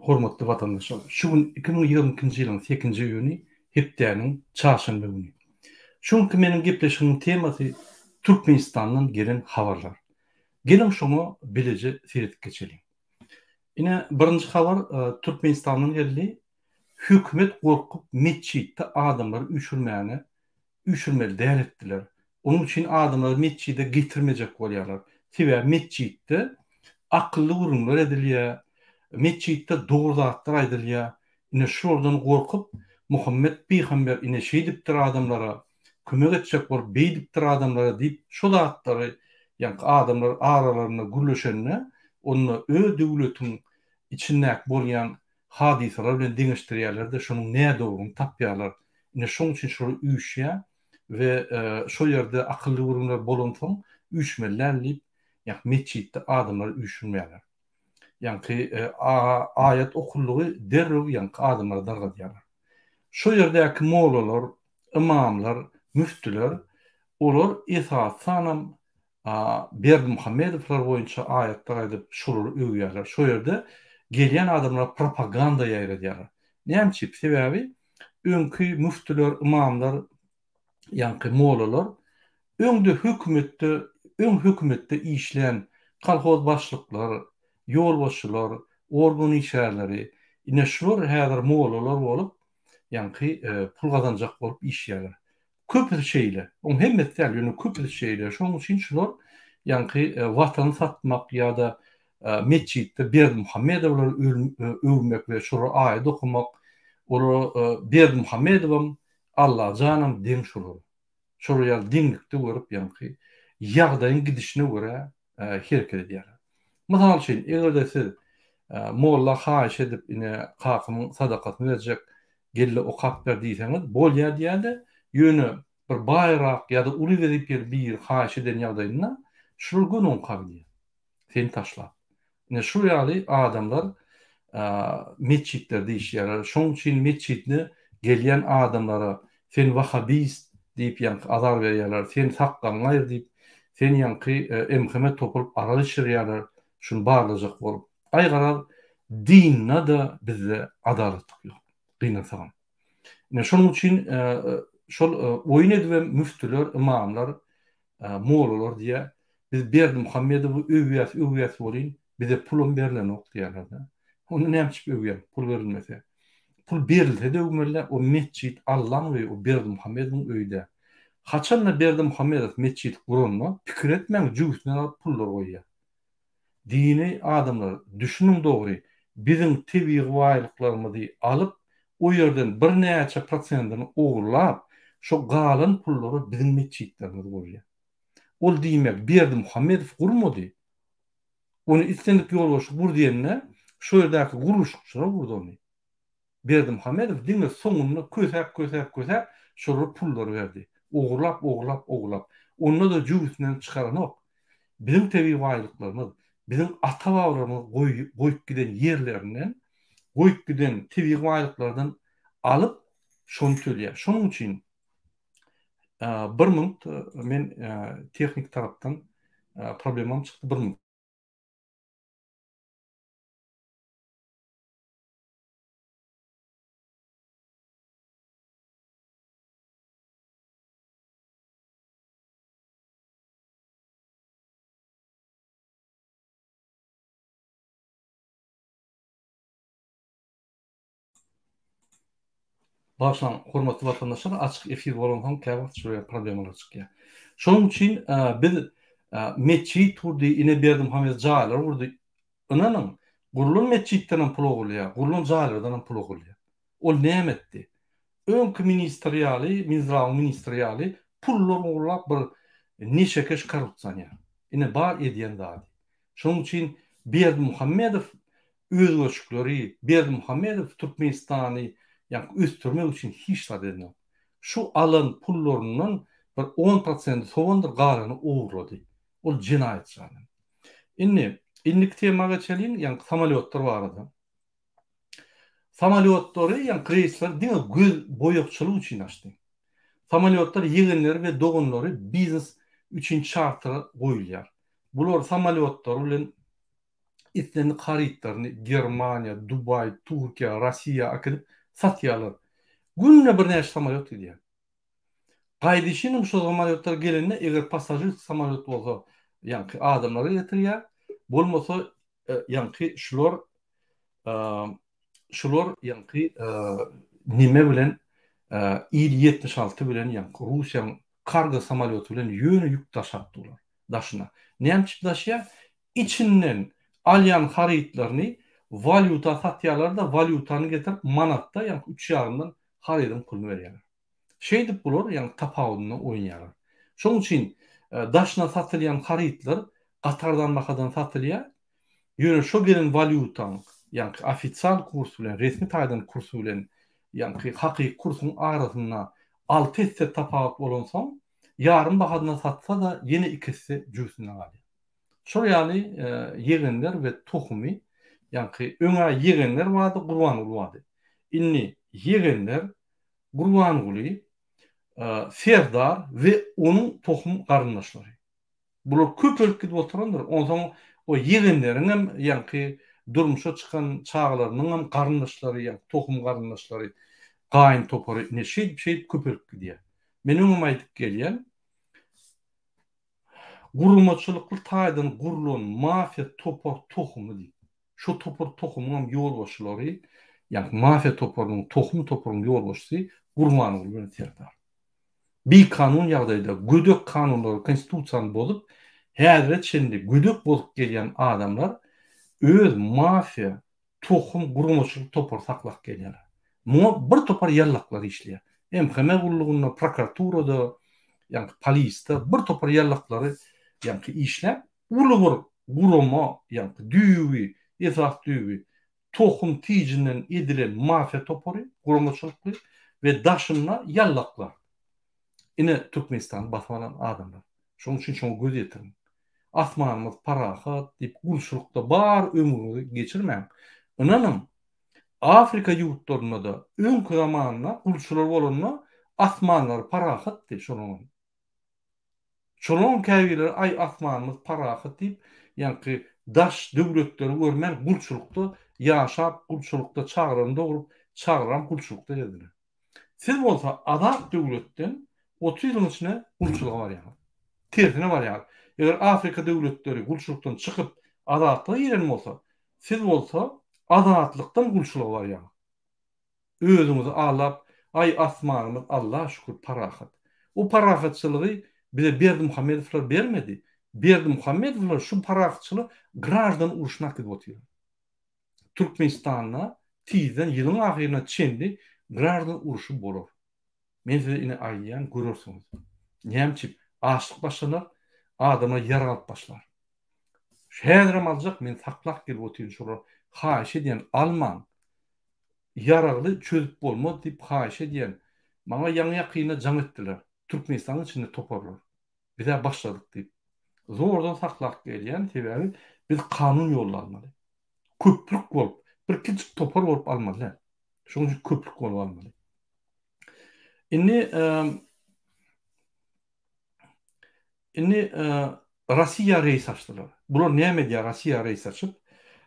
Hormatly watandaşlar! Şu gün 2022-nji ýylyň sekinji iýuny, hepdäniň çarşenbe güni. Şu günki meniň gepleşigimiň temasy Türkmenistandan gelen habarlar. Geliň şoňa bileje seredip geçeliň. Ine, birinji habar Türkmenistandan geldi. Hökümet gorkup metjitde adamlary üýşürmäne üýşürmeli däl etdiler. Onuň üçin adamlary metjide getirmejek bolýarlar. Sebäbi metjitde akylly gürrüňler edilýär, metjitde dogry zatlar aýdylýar. Ine şulardan gorkup Muhammet pygamber ine şeýdipdir adamlara, kömek etjek bolup beýdipdir adamlara diýip şo zatlary ýaňky adamlar aralarynda gürleşende onda öz döwletiň içindäki bolýan hadysalar bilen deňeşdirýärler-de şonuň nädogryny tapýarlar. Ine şoň üçin şolar üýşýär we şo ýerde akylly gürrüňler bolansoň üýşmeli däl diýip ýaňky metjitde adamlary üýşürmeýärler. Ýaňky aýat okullygy derrew ýaňky adamlary dargadýarlar. Şo ýerdäki mollalar, ymamlar, müftüler olar esasanam Berdimuhamedowlar boýunça aýatlar aýdyp şolary öwýärler. Şo ýerde gelýän adamlara propaganda ýaýradýarlar. Näme üçin? Sebäbi öňki müftüler, ymamlar, ýaňky mollalar öňde hökümetde, öň hökümetde işlän kolhoz başlyklar, ýolbaşçylar, organ işgärleri, ine şular häzir mollalar bolup, ýaňky pul gazanjak bolup işýärler. Köpüsi şeýle. Oň hemmesi däl, ýöne köpüsi şeýle. Şonuň üçin şular ýaňky watany satmak ýa-da metjitde Berdimuhamedowlary öwmek we şolara aýat okamak, olara Berdimuhamedowam, Allajanam deň şolara. Şolar ýaly deňlikde görüp ýaňky ýagdaýyň gidişine görä hereket edýärler. Mysal üçin, eger-de siz molla haýyş edip, ine, kakamyň sadakasyny berjek, gel-de okap ber diýseňiz, bolýar diýýär-de, ýöne bir baýrak ýa-da uly wezipeli biri haýyş eden ýagdaýynda, şular göni oňka gidýär, seni taşlap. Ine, şul ýaly adamlar metjitlerde işleýärler. Şonuň üçin metjitine gelýän adamlara sen wahabist diýip ýaňky azar berýärler, sen sakgalyňy aýyr diýip, sen ýaňky MHM topulyp arak içirýärler, şuny barlajak bolup. Aý garaz, dinde-de bizde adalatlyk ýok, gynansagam. Ine, şonuň üçin şol oýun edibem müftüler, ymamlar Mollalar diýýär, biz Berdimuhamedowy öwýäs, öwýäs welin, bize pulam berlenok diýýärler-de. Onda näme üçin öwýäň, pul berilmese? Pul berilse-de öwmeli-dä, o metjit Allaň öýi, o Berdimuhamedowyň öýi däl. Haçan-da Berdimuhamedow metjit guranda, pikir etmäň, jübüsinden alyp pullar goýýar. Dini adamlar, düşüniň dogry, biziň tebigy baýlyklarymyzy alyp, o ýerden birnäçe prosentini ogurlap, şo galan pullara biziň metjitlerimizi gurýar. Ol diýmek Berdimuhamedow gurmady. Ony islendik ýolbaşçy gur diýende, şo ýerdäki gurluşykçylar gurdy ony. Berdimuhamedow diňe soňunda kösäp kösäp kösäp şolara pullary berdi. Ogurlap ogurlap ogurlap. Onda-da jübüsinden çykaranok. Biziň tebigy baýlyklarymyz, biziň ata-babalarymyz goýup giden ýerlerinden, goýup giden tebigy baýlyklardan alyp şony töleýär. Şonuň üçin bir munt men tehniki tarapdan problemam çykdy bir munt. Bagyşlaň, hormatly watandaşlar, açyk efir bolansoň käwagt şeýle problemalar çykýar. Şonuň üçin biz metjit gurdy, ine Berdimuhamedow jaýlar gurdy. Ynanyň, gurlan metjitdenem pul ogurlaýar, gurlan jaýlardanam pul ogurlaýar. Ol näme etdi? Öňki ministr ýaly, Minzdrawyň ministri ýaly pullar ogurlap bir neşekeş korrupsioner. Ine bar edýän zady. Şonuň üçin Berdimuhamedow özgerişikleri, Berdimuhamedow Türkmenistany ýaňky ösdürmek üçin hiç zat edenok. Şu alan pullaryndan bir on prosendi sowandyr, galany ogurlady. Ol jenaýatçy adam. Indi, indiki tema geçeliň, ýaňky samolýotlar barada. Samolýotlary, ýaňky reýsleri diňe göz boýagçylyk üçin açdy. Samolýotlar ýegenleri we doganlary biznes üçin çartera goýulýar. Bular samolýotlary bilen. islendik harytlaryny Germaniýa, Dubaý, Türkiýä, Rossiýa äkidip satýarlar. Günde birnäçe samolýot gidýär. Gaýdyşynam şo samolýotlar gelende eger passažirski samolýot bolsa ýaňky adamlary getirýär, bolmasa ýaňky şular şular ýaňky nime bilen Il 76 bilen ýaňky Russiýanyň kargo samolýoty bilen ýöne ýük daşap durlar daşyna. Näme üçin daşýar? Içinden alýan harytlaryny walýuta satýarlar-da, walýutany getirip manatda ýaňky üç ýarymdan harydyň puluny berýärler. Şeýdip bular ýagny tapawudyna oýnaýarlar. Şonuň üçin daşyna satylýan harytlar gaty arzan bahadan satylýar. Ýöne şo gelen walýutaň ýaňky ofisial kurs bilen, resmi taýdan kursy bilen ýaňky hakyky kursuň arasynda alty esse tapawut bolansoň, ýarym bahadyna satsa-da ýene iki esse jübüsinde galýar. Şol ýaly ýegenler we tohumy, ýaňky öň-ä ýegenler bardy, Gurbanguly bardy. Indi ýegenler, Gurbanguly, Serdar we onuň tohum garyndaşlary. Bular köpelip gidip oturandyr. Onsoň o ýegenleriňem ýaňky durmuşa çykan çagalarynyňam garyndaşlary, ýaňky tohum garyndaşlary, gaýyn topary ine şeýdip-şeýdip köpelip gidýär. Men öňem aýdyp gelýän, guramaçylykly taýdan gurlan mafiýa topar tohumy diýip. Şo topar tohumyňam ýolbaşçylary, ýagny mafiýa toparynyň tohum toparyň ýolbaşçysy Gurbanguly bilen Serdar. Bikanun ýagdaýda gödek kanunlary, konstitusiýany bozup, häzire çenli gödek bozup gelýän adamlar öz mafiýa tohum guramaçylyk topary saklap gelýärler. Muňa bir topar ýallaklar işleýär. MHM gullugynda, prokuraturada, ýagny polisde bir topar ýallaklary ýagny işläp, uly bir gurama, ýagny düýbi, esas düýbi tohum tijinden edilen mafiýa topary, guramaçylykly we daşynda ýallaklar. Ine Türkmenistany basyp alan adamlar. Şonuň üçin şoňa göz ýetiriň. Asmanymyz parahat diýip gulçulykda bar ömrüňizi geçirmäň. Ynanyň, Afrika ýurtlarynda-da öňki zamanda gulçular bolanda asmanlary parahatdy şolaryňam. Şolaryň käbirleri aý asmanymyz parahat diýip, ýaňky daş döwletleri görmän gulçulykda ýaşap, gulçulykda çagalaryny dogrup, çagalaram gulçulykda gezdiler. Siz bolsa azat döwletden 30 ýylyň içinde gulçulyga barýaňyz. Tersine barýaňyz. Eger Afrika döwletleri gulçulykdan çykyp azatlyga giren bolsa, siz bolsa azatlykdan gulçulyga barýaňyz. Özüňizi aldap, aý asmanymyz Allaha şükür parahat. O parahatçylygy bize Berdimuhamedowlar bermedi. Berdimuhamedowlar şu parahatçylygy graždan urşuna äkidip otyr. Türkmenistanda tizden ýylyň ahyryna çenli graždan urşy bolar. Men size ine aýdýan görersiňiz. Näme üçin? Açlyk başlanar, adamlar ýarag alyp başlar. Häzirem aljak, men saklap gelip otyryn şolar haýyş edýän almaň. Ýaragly çözüp bolmaz diýip haýyş edýän. Maňa ýaňy ýakynda jaň etdiler. Türkmenistanyň içinde toparlar. Bizä başladyk diýip. Zordan saklap gelýän, sebäbi biz kanun ýolda almaly. Köplük bolup, bir kiçijik topar bolup almaly däl. Şonuň üçin köplük bolup almaly. Indi indi Rossiýa reýs açdylar. Bular näme edýär Rossiýa reýs açyp?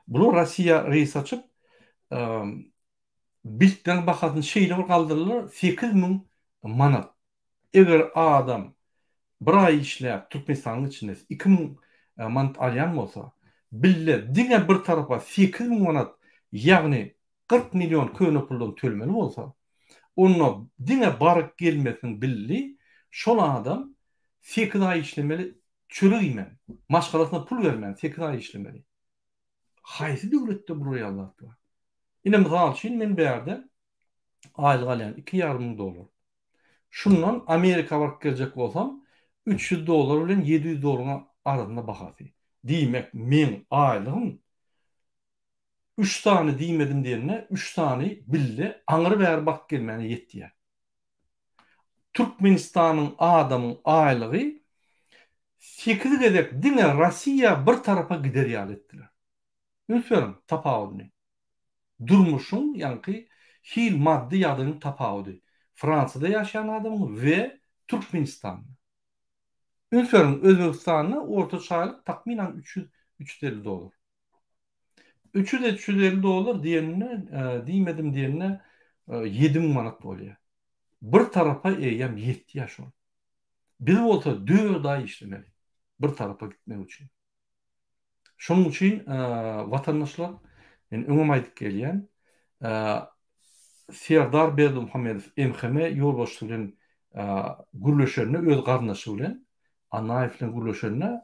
Bular Rossiýa reýs açyp, biltleriň bahasyny şeýle bir galdyrdylar, 8000 manat. Eger adam bir aý işläp Türkmenistanyň içinde 2000 manat alýan bolsa, bille diňe bir tarapa 8000 manat, ýagny 40 million köne puldan tölemeli bolsa, onda diňe baryp gelmesiniň billi şol adam sekiz aý işlemeli çörek iýmän, maşgalasyna pul bermän sekiz aý işlemeli. Haýsy döwletde bular ýaly zat bar? Ine mysal üçin men bärde aýlyk alýan 2,5 müň dollar. Şundan Amerika baryp geljek bolsam 300 dollar bilen 700 dollaryň arasynda bahasy. Diýmek meň aýlygym Üç sany diýmedim diýende, üç sany bille aňry-bäri baryp gelmäne ýetýär. Türkmenistanyň adamyň aýlygy sekiz gezek diňe Rossiýa bir tarapa gider ýaly etdiler. Üns beriň, tapawudyny. Durmuşyň, ýaňky hil maddy ýagdaýyň tapawudy. Fransiýada ýaşaýan adamyň we Türkmenistanda. Üns beriň, Özbegistanda ortaça aýlyk takmynan 300, 350 dollar. 300 350 dollar diýenine, diýmedim diýenine 7000 manat bolýar. Bir tarapa eýýäm ýetýär şol. Biz bolsa 4 aý işlemeli bir tarapa gitmek üçin. Şonuň üçin watandaşlar, men öňem aýdyp gelýän, Serdar Berdimuhamedow MHM ýolbaşçysy bilen gürleşende, öz garyndaşy bilen, Annaýew bilen gürleşende,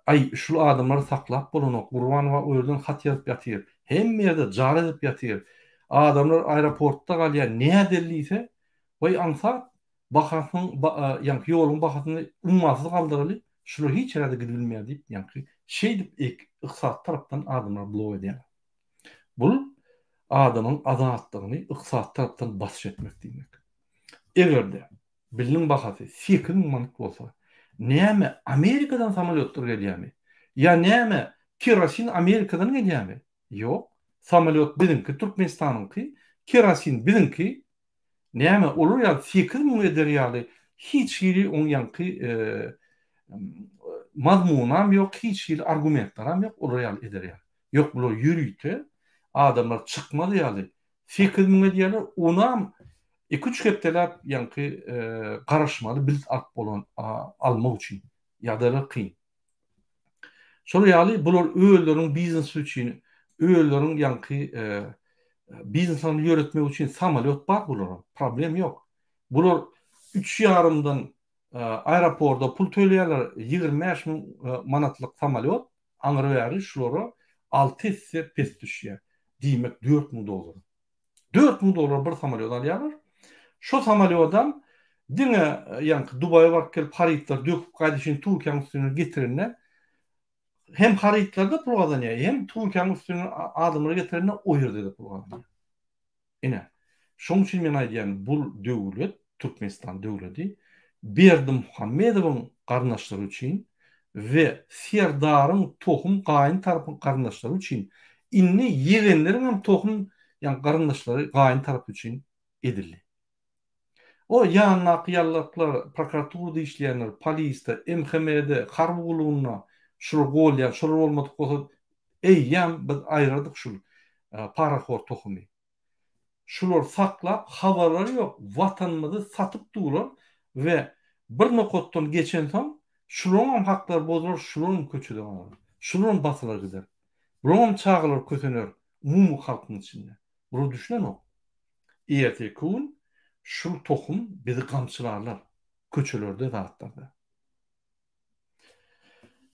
Aý, şul adamlary saklap bolanok, Gurbanowa o ýerden hat ýazyp ýatyr, hemme ýerde jar edip ýatyr, adamlar aeroportda galýar, nädeli diýse, Waý, aňsat, Bahasynyň ýaňky ýoluň bahasyny ummasyz galdyraly, şular hiç ýere-de gidibilmeýär diýip, ýaňky şeýdip ykdysady tarapdan adamlary blok edýärler. Bul adamyň azatlygyny ykdysady tarapdan basyş etmek diýmek. Eger-de biliniň bahasy 8000 manat bolsa, näme Amerikadan samolýotlar gelýärmi? Ýa näme kerosin Amerikadan gelýärmi? Ýok. Samolýot biziňki, Türkmenistanyňky, kerosin biziňki, Näme, olar ýaly 8000 eder ýaly hiç hili oň ýaňky mazmunam ýok, hiç hili argumentleram ýok olar ýaly eder ýaly. Ýok, bular ýörite adamlar çykmaz ýaly 8000 edýärler, onam iki-üç hepdeläp ýaňky garaşmaly bilet alyp bolan almak üçin. Ýagdaýlar kyn. Şol ýaly bular özleriniň biznesi üçin, özleriniň ýaňky bizneslerini ýöretmek üçin samolýot bar bularyň, problem ýok. Bular üç ýarymdan aeroporda pul töleýärler, 25 müň manatlyk samolýot aňry bäri şulara 6 esse pes düşýär. Diýmek 4000 dollara. 4000 dollara bir samolýot alýarlar. Şo samolýodam diňe ýaňky Dubaýa baryp gelip harytlary döküp gaýdyşyn Türkiýäň üstünden getirende hem harytlarda pul gazanýar, hem Türkiýäň üstünden adamlary getirende o ýerde-de pul gazanýar. Ine, şoň üçin men aýdýan, bul döwlet, Türkmenistan döwleti Berdimuhamedowyň garyndaşlary üçin we Serdaryň tohum gaýyn tarapyň garyndaşlary üçin, indi ýegenleriňem tohum ýa garyndaşlary gaýyn tarapy üçin edildi. O ýanyndaky ýallaklar, prokuraturada işleýänler, polisde, MHM-de, harby gullugynda şular golýan, şolar bolmadyk bolsa eýýäm biz aýyrardyk şul parahor tohumy. Şulary saklap habarlary ýok watanymyzy satyp durlar we bir nokatdan geçensoň şularyňam haklary bozular şularam köçede galar şularam basylar gider bularyňam çagalary kösener umumy halkyň içinde bular düşünenok erteki gün şul tohum bizi gamçylarlar köçelerde zatlarda.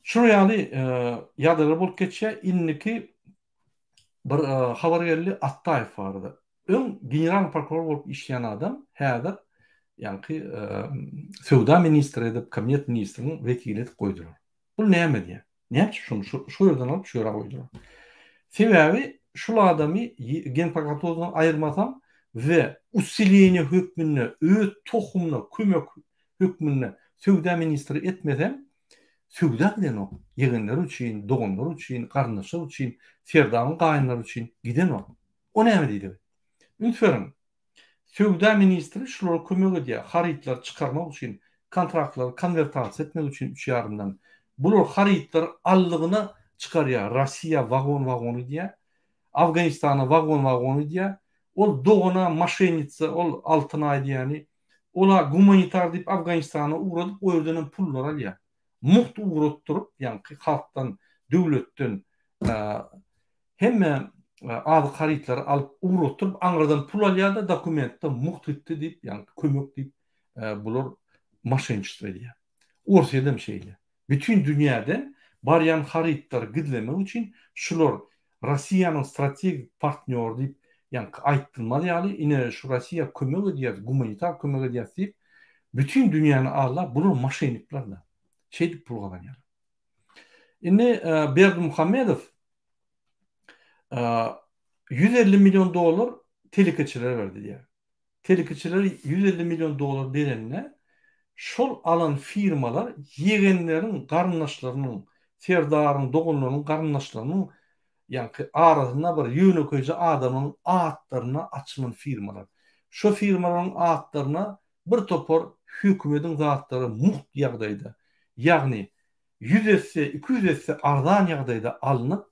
Şular ýaly ýagdaýlar bolup geçýär. Indiki bir habar geldi Atdaýew barada. Öň general prokuror bolup işleýän adam häzir ýaňky söwda ministri edip, kabinet ministriniň wekili edip goýdular. Bu näme diýýär? Näme üçin şuny şu, şu ýerden alyp şu ýere goýdular? Sebäbi şul adamy genprokuraturadan aýyrmasaň we usileniýe hökmünde öz tohumyna kömek hökmünde söwda ministri etmeseň, söwda gidenok. Ýegenleri üçin, doganlary üçin, garyndaşlary üçin, Serdaryň gaýynlary üçin gidenok. O näme diýdigi? Üns beriň. Söwda ministri şulara kömek edýär, harytlary çykarmak üçin, kontraktlary konwertasiýa etmek üçin üç ýarymdan. Bular harytlary allygyna çykarýar, Rossiýa wagon-wagon gidýär, Afganistana wagon-wagon gidýär. Ol dogana moşennitsa, ol Altynaý diýýäni, ol-a gumanitar diýip Afganistana ugradyp, o ýerdenem pullar alýar. Mugt ugratdyryp, ýaňky halkdan, döwletden Hemme azyk harytlary alyp ugratdyryp aňyrdan pul alýarda dokumentde mugt gitdi diýip ýagny kömek diýip bular moşenniçestvo edýär. Orsýedem şeýle. Bütin dünýäden barýan harytlary gizlemek üçin şular Rossiýanyň strategik partnýory diýip ýaňky aýtdylmaz ýaly ine şu Rossiýa kömek edýäs gumanitar kömek edýäs diýip bütin dünýäni aldap bular moşennikler-da. Şeýdip pul gazanýarlar. Indi Berdimuhamedow 150 million dollar telekeçilere berdi diýýär. Telekeçilere 150 million dollar berende şol alan firmalar ýegenleriň garyndaşlarynyň, Serdaryň doganlarynyň garyndaşlarynyň ýaňky arasynda bir ýönekeýje adamyň atlaryna açylan firmalar. Şo firmalaryň atlaryna bir topar hökümediň zatlary mugt ýagdaýda, ýagny ýüz esse, 200 esse arzan ýagdaýda alnyp,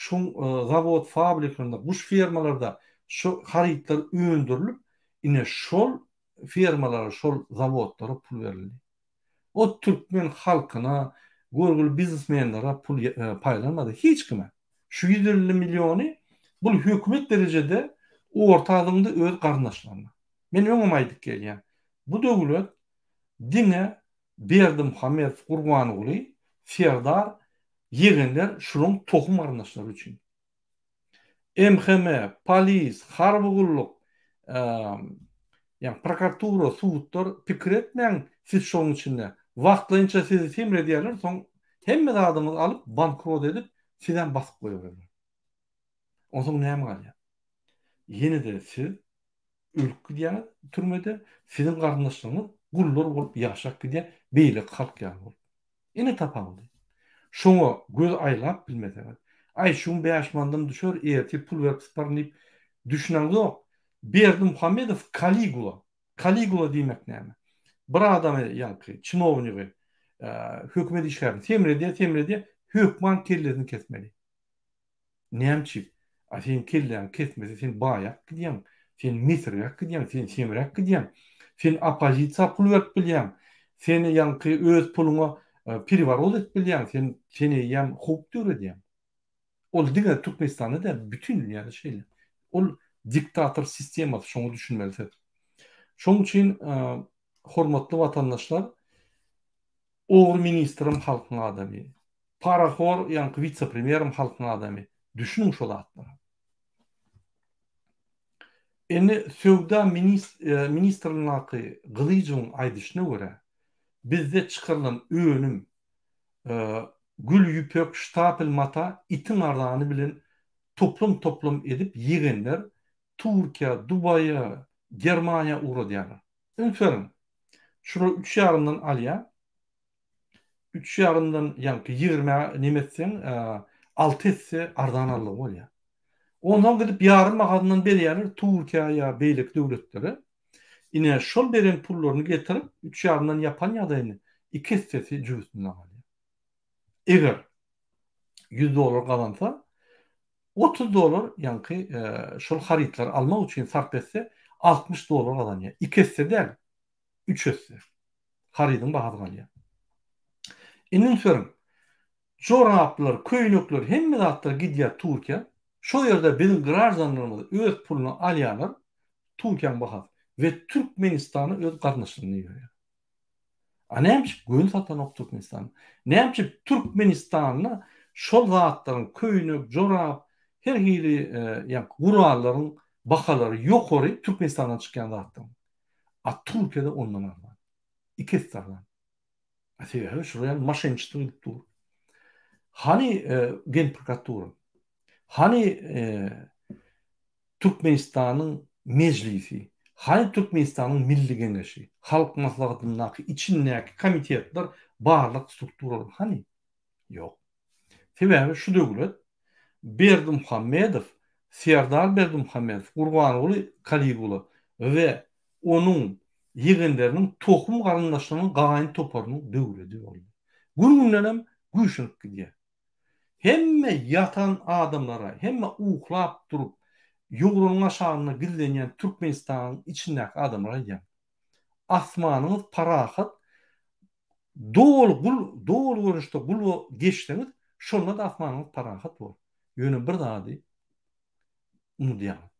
Şoň zawod fabriklerinde, guş fermalarda şu harytlar öndürilip, ine şol fermalara, şol zawodlara pul berildi. O türkmen halkyna, görgüli biznesmenlere pul paýlanmady, hiç kime. Şu 150 milliony bul hökümet derejede orta zyňdy öz garyndaşlaryna. Men öňem aýdyp gelýän. Bu döwlet diňe Berdimuhamedow Gurbanguly Serdar ýegenler şulaň tohum garyndaşlary üçin. MHM, polis, harby gulluk, ýa prokuratura, sudlar pikir etmäň siz şoň içinde. Wagtlaýynça sizi semredýärler soň hemme zadyňyzy alyp bankrot edip sizem basyp goýbererler. Onsoň näme galýar? Ýene-de siz ölüp gidýäňiz türmede, siziň garyndaşlaryňyz gullar bolup ýaşap gidýär, beýleki halk ýaly bolup. Ine tapawudy. Şoňa göz aýlap bilmeseňiz, aý şu gün bäş mandam düşer, ertir pul berip syparyn diýip düşüneňzok. Berdimuhamedow Kaligula. Kaligula diýmek näme? Bir adamy ýaňky çinownigi, hökümet işgärini semredýär, semredýär, hökman kellesini kesmeli. Näme üçin? A seň kelläňi kesmese sen baýap gidýäň, sen mesirgäp gidýäň, sen semräp gidýäň. Sen oppozisiýa pul berip bilýäň. Sen ýaňky öz puluňa pereworot edip bilýäň, sen sen eýýäm howp döredýäň. Ol diňe Türkmenistanda däl, bütin dünýäde şeýle. Ol diktator sistemasy, şoňa düşünmeli siz. Şoň üçin hormatly watandaşlar, ogry ministrem halkyň adamy. Parahor ýaňky witse-premýerem halkyň adamy. Düşüniň şo zatlara. Indi söwda ministrlinaky Gylyjowyň aýdyşyna görä, bizde çykarylan önüm, gül ýüpek, ştapel mata itiň arzany bilen toplum-toplum edip ýegenler Türkiýä, Dubaýa, Germaniýa ugradýarlar. Üns beriň, şular üç ýarymdan alýar, Üç ýarymdan ýaňky ýigrimä neme etseň, alty esse arzan aldygy bolýar. Onsoň gidip ýarym bahasyndan berýärler Türkiýä ýa beýleki döwletlere. Ine, şol beren pullaryny getirip, üç ýarymdan ýapan ýagdaýyny iki essesi jübüsinde galýar. Eger 100 dollar gazansa, 30 dollar ýaňky şol harytlary almak üçin sarp etse, 60 dollar gazanýar. Iki esse däl, üç esse. Harydyň bahasy galýar. Indi üns beriň. Joraplar, köýnekler, hemme zatlar gidýär Türkiýä. Şo ýerde biziň graždanlarymyz öz puluna alýarlar. Türkiýäň bahasy we Türkmenistana öz garyndaşlaryny iberýär. A näme üçin göni satanok Türkmenistan? Näme üçin Türkmenistanda şol zatlaryň köýnek, jorap, her hili ýa gurallaryň bahalary ýokary Türkmenistandan çykýan zatlaryň. A Türkiýede ondan arzan. Iki esse arzan. A sebäbi şular ýaly maşençilik edip dur. Hany e, Genprokuratura? Hany e, Türkmenistanyň Mejlisi? Hany Türkmenistanyň Milli Geňeşi? Halk Maslahatyndaky içindäki komitetler, barlyk strukturalar hany? Ýok. Sebäbi şu döwlet Berdimuhamedow, Serdar Berdimuhamedow, Gurbanguly Kaligula we onuň ýegenleriniň tohum garyndaşlarynyň gaýyn toparynyň döwledi boldy. Gün-gündenem güýçlenip gidýär. Hemme ýatan adamlara, hemme uklap durup, ýogranyň aşagynda gizlenýän Türkmenistanyň içindäki adamlara aýdýan. Asmanyňyz parahat, Doly gul, doly görnüşde gul geçseňiz, şonda-da asmanyňyz parahat bolar. Ýöne bir zady unudýaňyz.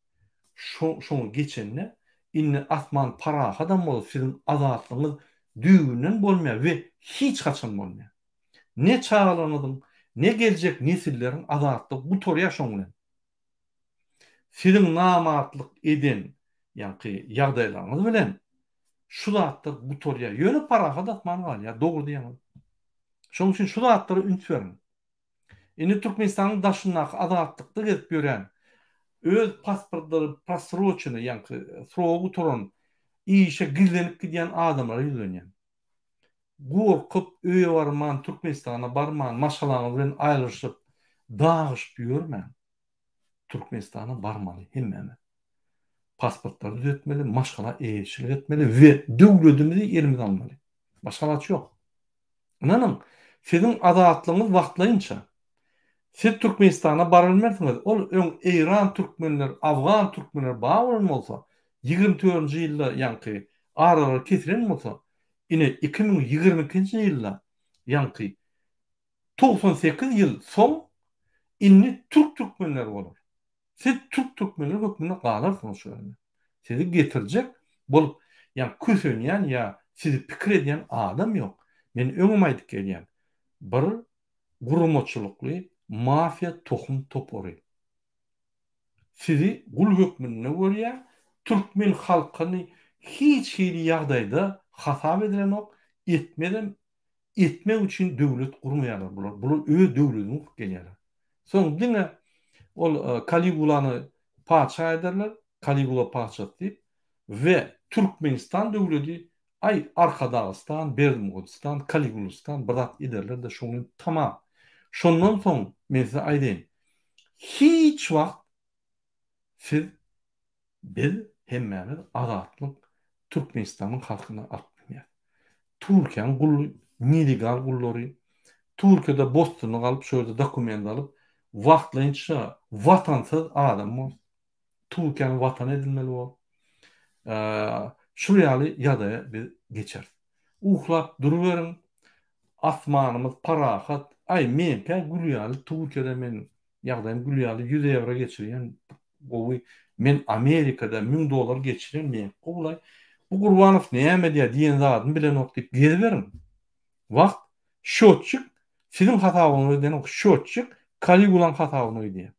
Şo, şoňa geçende, indi asman parahatam bolsa, siziň azatlygyňyz düýbünden bolmaýar we hiç haçan bolmaýar. Ne çagalaryňyzyň, ne geljek nesilleriň azatlygy gutarýar şoň bilen. Siziň namartlyk eden ýaňky ýagdaýlaryňyz bilen şu zatlar gutarýar. Ýöne parahat asman galýar. Dogry diýýäňiz. Şonuň üçin şu zatlara üns beriň. Indi Türkmenistanyň daşyndaky azatlykda gezip ýören, öz pasportlary prosroçeny, ýaňky srogy gutaran, işe gizlenip gidýän adamlara ýüzlenýän. Gorkup, öýe barman, Türkmenistana barman, maşgalaňyz bilen aýrylyşyp, dagyşyp ýörmäň. Türkmenistana barmaly hemmämiz. Pasportlary düzetmeli, maşgala eýeçilik etmeli we döwletimizi elimize almaly. Başga alaç ýok. Ynanyň, siziň azatlygyňyz wagtlaýynça. Siz Türkmenistana barybilmersiňiz. Ol öň Eýran türkmenler, Afgan türkmenler bar bolan bolsa, 24-nji ýylda ýaňky aralar kesilen bolsa, ine 2022-nji ýylda ýaňky 98 ýyl soň indi türk türkmenleri bolar. Siz türk türkmenler hökmünde galarsyňyz şu ýerde. Sizi getirjek bolup ýa kösenýän ýa sizi pikir edýän adam ýok. Men öňem aýdyp gelýän. Bir guramaçylykly mafiýa tohum topary. Sizi gul hökmünde görýär, türkmen halkyny hiç hili ýagdaýda hasap edilenok, etmezem, etmek üçin döwlet gurmaýarlar bular. Bular öz döwledini gurup gelýärler. Soň diňe ol Kaligulany patyşa ederler, Kaligula patyşasy diýip we Türkmenistan döwledi aý Arkadagystan, Berdimuhadystan, Kaligulistan bir zat ederler-de şoň bilen tamam. Şondan soň men size aýdaýyn, hiç wagt siz Biz hemmämiz azatlyk Türkmenistanyň halkyna alyp bilmeýäs. Türkiýäň guly, nelegal gullary, Türkiýede bosgunlyk alyp şo ýerde dokument alyp wagtlaýynça watansyz adam bor. Türkiýäni watan edinmeli bor. Şul ýaly ýagdaýa biz geçeris. Uklap duruberiň. Asmanymyz parahat. Aý meňkä gül ýaly Türkiýede men Ýagdaýym gül ýaly ýüz ewro geçirýän gowy men Amerikada 1000 dollar geçirýän men gowulaý bu Gurbanow näme edýär diýen zadyny bilenok diýip geziberiň. Wagt şotçik siziň hasabyňyza gidenok şotçik Kaligulaň hasabyna gidýär.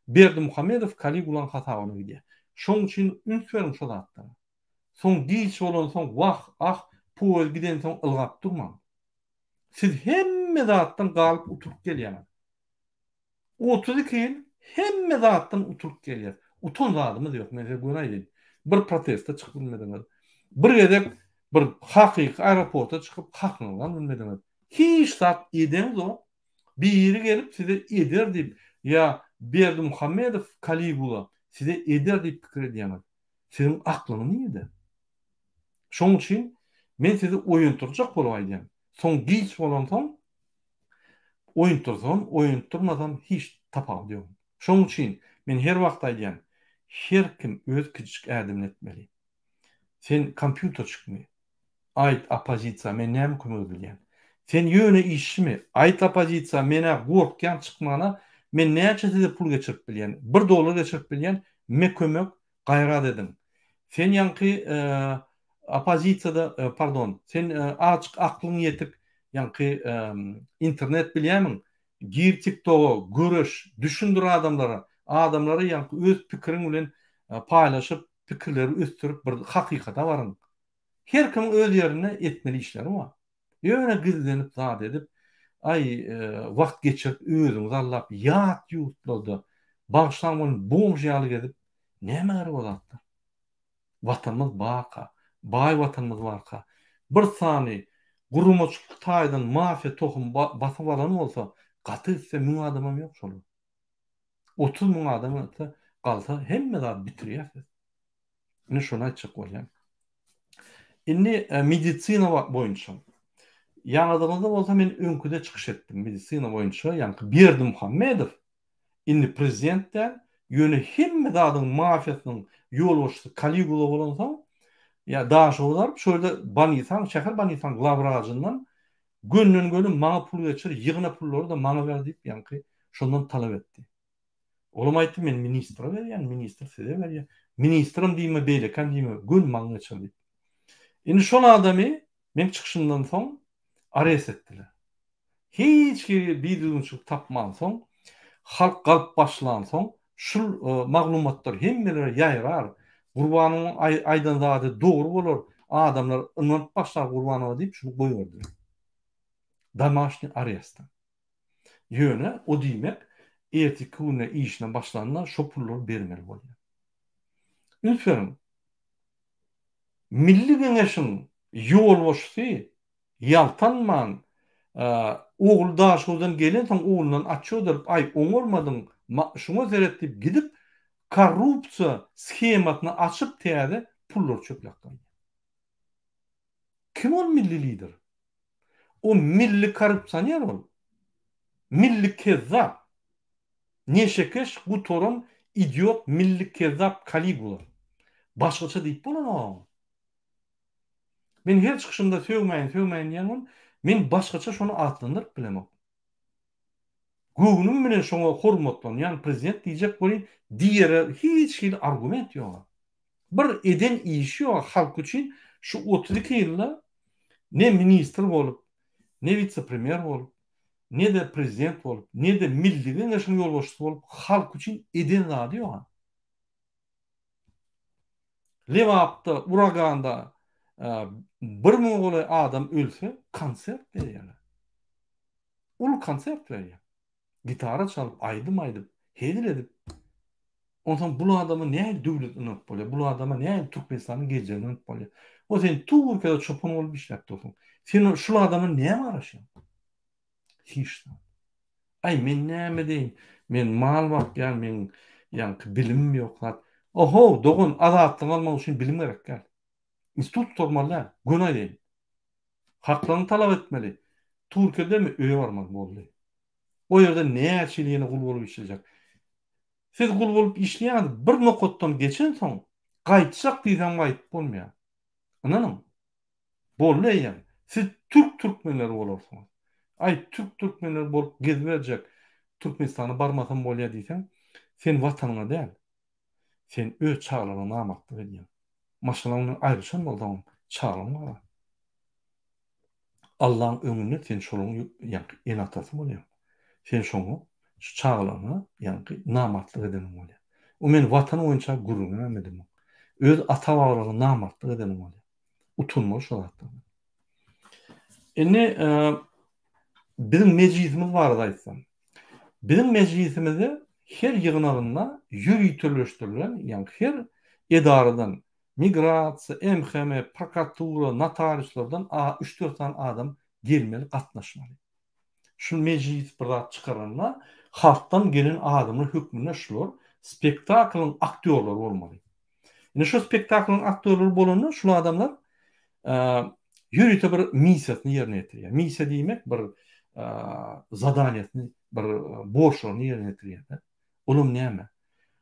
Berdimuhamedow Kaligulaň hasabyna gidýär. Şoň üçin üns beriň şo zatlara. Soň giç bolansoň wah ah poýez gidensoň ylgap durmaň. Siz hemme zatdan galyp utulyp gelýäňiz. 32 ýyl hemme zatdan utulyp gelýäs. Utan zadymyz ýok, men size göni aýdaýyn. Bir proteste çykyp bilmediňiz. Bir gezek bir hakyky aeroporta çykyp hakyňyzy alyp bilmediňiz. Hiç zat edeňzok. Biri gelip size eder diýip ýa Berdimuhamedow Kaligula size eder diýip pikir edýäňiz. Siziň aklyňyz nirde? Şoň üçin men sizi oýantyrjak bolup aýdýan. Soň giç bolansoň oýantyrsam, oýantyrmasam hiç tapawudy ýok. Şoň üçin men her wagt aýdýan, her kim öz kiçijik ädimini etmeli. Sen kompýuterçikmi? Aýt oppozisiýa men näme kömek edilýän? Sen ýöne işçimi? Aýt oppozisiýa menä gorkýan çykmana men näçe size pul geçirip bilýän? Bir dollar geçirip bilýän me kömek gaýrat ediň. Sen ýaňky oppozisiýada pardon sen azjyk aklyň ýetik ýaňky internet bilýämiň? Gir tiktoga göreş düşündir adamlara adamlara ýaňky öz pikiriň bilen paýlaşyp pikirleri ösdürip bir hakykata baryň. Her kimiň öz ýerinde etmeli işleri bar. Ýöne gizlenip zat edip, aý, wagt geçirip özüňizi aldap ýat ýurtlarda bagyşlaň welin bomž ýaly gezip nämä gerek o zatlar? Watanymyz barka, baý watanymyz barka, bir sany guramaçylyk taýdan mafiýa tohum basyp alan bolsa, gaty gitse müň adamam ýok şolar. 30 müň adam galsa hemme zady bitirýär siz. Indi şony aýtjak bolýan. Indi e, medisina boýunça. Ýaňadygyňyzda bolsa men öňküde çykyş etdim medisina boýunça, ýaňky Berdimuhamedow indi prezident däl, ýöne hemme zadyň mafiýasynyň ýolbaşçysy Kaligula bolansoň, ýa Daşoguza baryp, şo ýerde Banisaň, şäher Banisaň glawwrajyndan gönden-göni maňa pul geçir, ýygna pullary-da maňa ber diýip, ýaňky şondan talap etdi. Olam aýtdy, men ministre berýän, ministr size berýär. Ministrem diýme, beýlekem diýme, göni maňa geçir diýip. Indi şol adamy meň çykyşymdan soň arest etdiler. Hiç hili bidüzgünçilik tapmansoň, halk galyp başlansoň, şul maglumatlar hemmelere ýaýrar, Gurbanowyň aýdan zady dogry bolar, adamlar ynanyp başlar Gurbanowa diýip şuny goýberdiler. Domaşnyý aresta. Ýöne o diýmek erteki günde işine başlanda şo pullary bermeli bolýar. Üns beriň. Milli Geňeşiň ýolbaşçysy ýaltanman ogly Daşoguzdan gelensoň oglundan otçýot alyp aý oňarmadyň şuňa seret diýip gidip korrupsiýa shemasyny açyp täze pullary çöpläp gaýdýar. Kim ol milli lider? O milli korrupsioner ol. Milli kezzap. Neşekeş gutaran idiot milli kezzap Kaligula. Başgaça diýip bolanok oňa. Men her çykyşymda sögmäýin sögmäýin diýen bolup, men başgaça şony atlandyryp bilemok. Göwnüm bilen şoňa hormatlanýan prezident diýjek welin diýere hiç hili argument ýoga. Bir eden işi ýoga halk üçin şu 32 ýylda ne ministr bolup, ne witse-premýer bolup, ne-de prezident bolup, ne-de Milli Geňeşiň ýolbaşçysy bolup halk üçin eden zady ýoga. Lebapda uraganda bir müňe golaý adam ölse konsert berýärler. Uly konsert berýär. Gitara çalyp, aýdym aýdyp, hezil edip. Onsoň bul adama nähili döwlet ynanyp bolýar? Bul adama nähili Türkmenistanyň geljegini ynanyp bolýar? O sen Türkiýede çopan bolup işläp dursuň. Sen şul adama näme garaşýaň? Hiç zat. Aý men näme edeýin? Men mal bakýan, meň ýaňky bilimim ýok zat. Ohow, dogan, azatlygy almak üçin bilim gerek däl. Institut gutarmaly däl, göni aýdaýyn. Haklaryňy talap etmeli. Türkiýedemi öýe barmaly boldy. O ýerde näçe ýyl ýene gul bolup işlejek. Siz gul bolup işleýäňiz, bir nokatdan geçensoň gaýtjak diýseň gaýdyp bolmaýar. Ynanyň. Boldy eýýäm. Siz türk türkmenleri bolarsyňyz. Aý türk türkmenleri bolup geziberjek Türkmenistana barmasam bolýa diýseň, sen watanyňa däl. Sen öz çagalaryňa namartlyk edýäň. Maşgalaň bilen aýrylyşan bolsaňam çagalaň bar. Allaň öňünde sen şolaryň ýaňky ene-atasy bolýaň. Sen şoňa şu çagalaryňa ýaňky namartlyk edeniň bolýar. O men watan boýunça gürrüňem edemok. Öz ata-babalaryňa namartlyk edeniň bolýar. Utanmaly şo zatlardan. Indi biziň mejlisimiz barada aýtsam. Biziň mejlisimizde her ýygnagynda ýöriteleşdirilen, ýagny her edaradan migrasiýa, MHM, prokuratura, notariuslardan üç-dört sany adam gelmeli, gatnaşmaly. Şu mejlis bir zat çykaranda halkdan gelen adamlar hökmünde şular spektaklyň aktýorlary bolmaly. Indi şu spektaklyň aktýorlary bolanda şul adamlar ýörite bir missiýasyny ýerine ýetirýär. Missiýa diýmek bir zadaniýasyny, bir borçlaryny ýerine ýetirýär. Olam näme?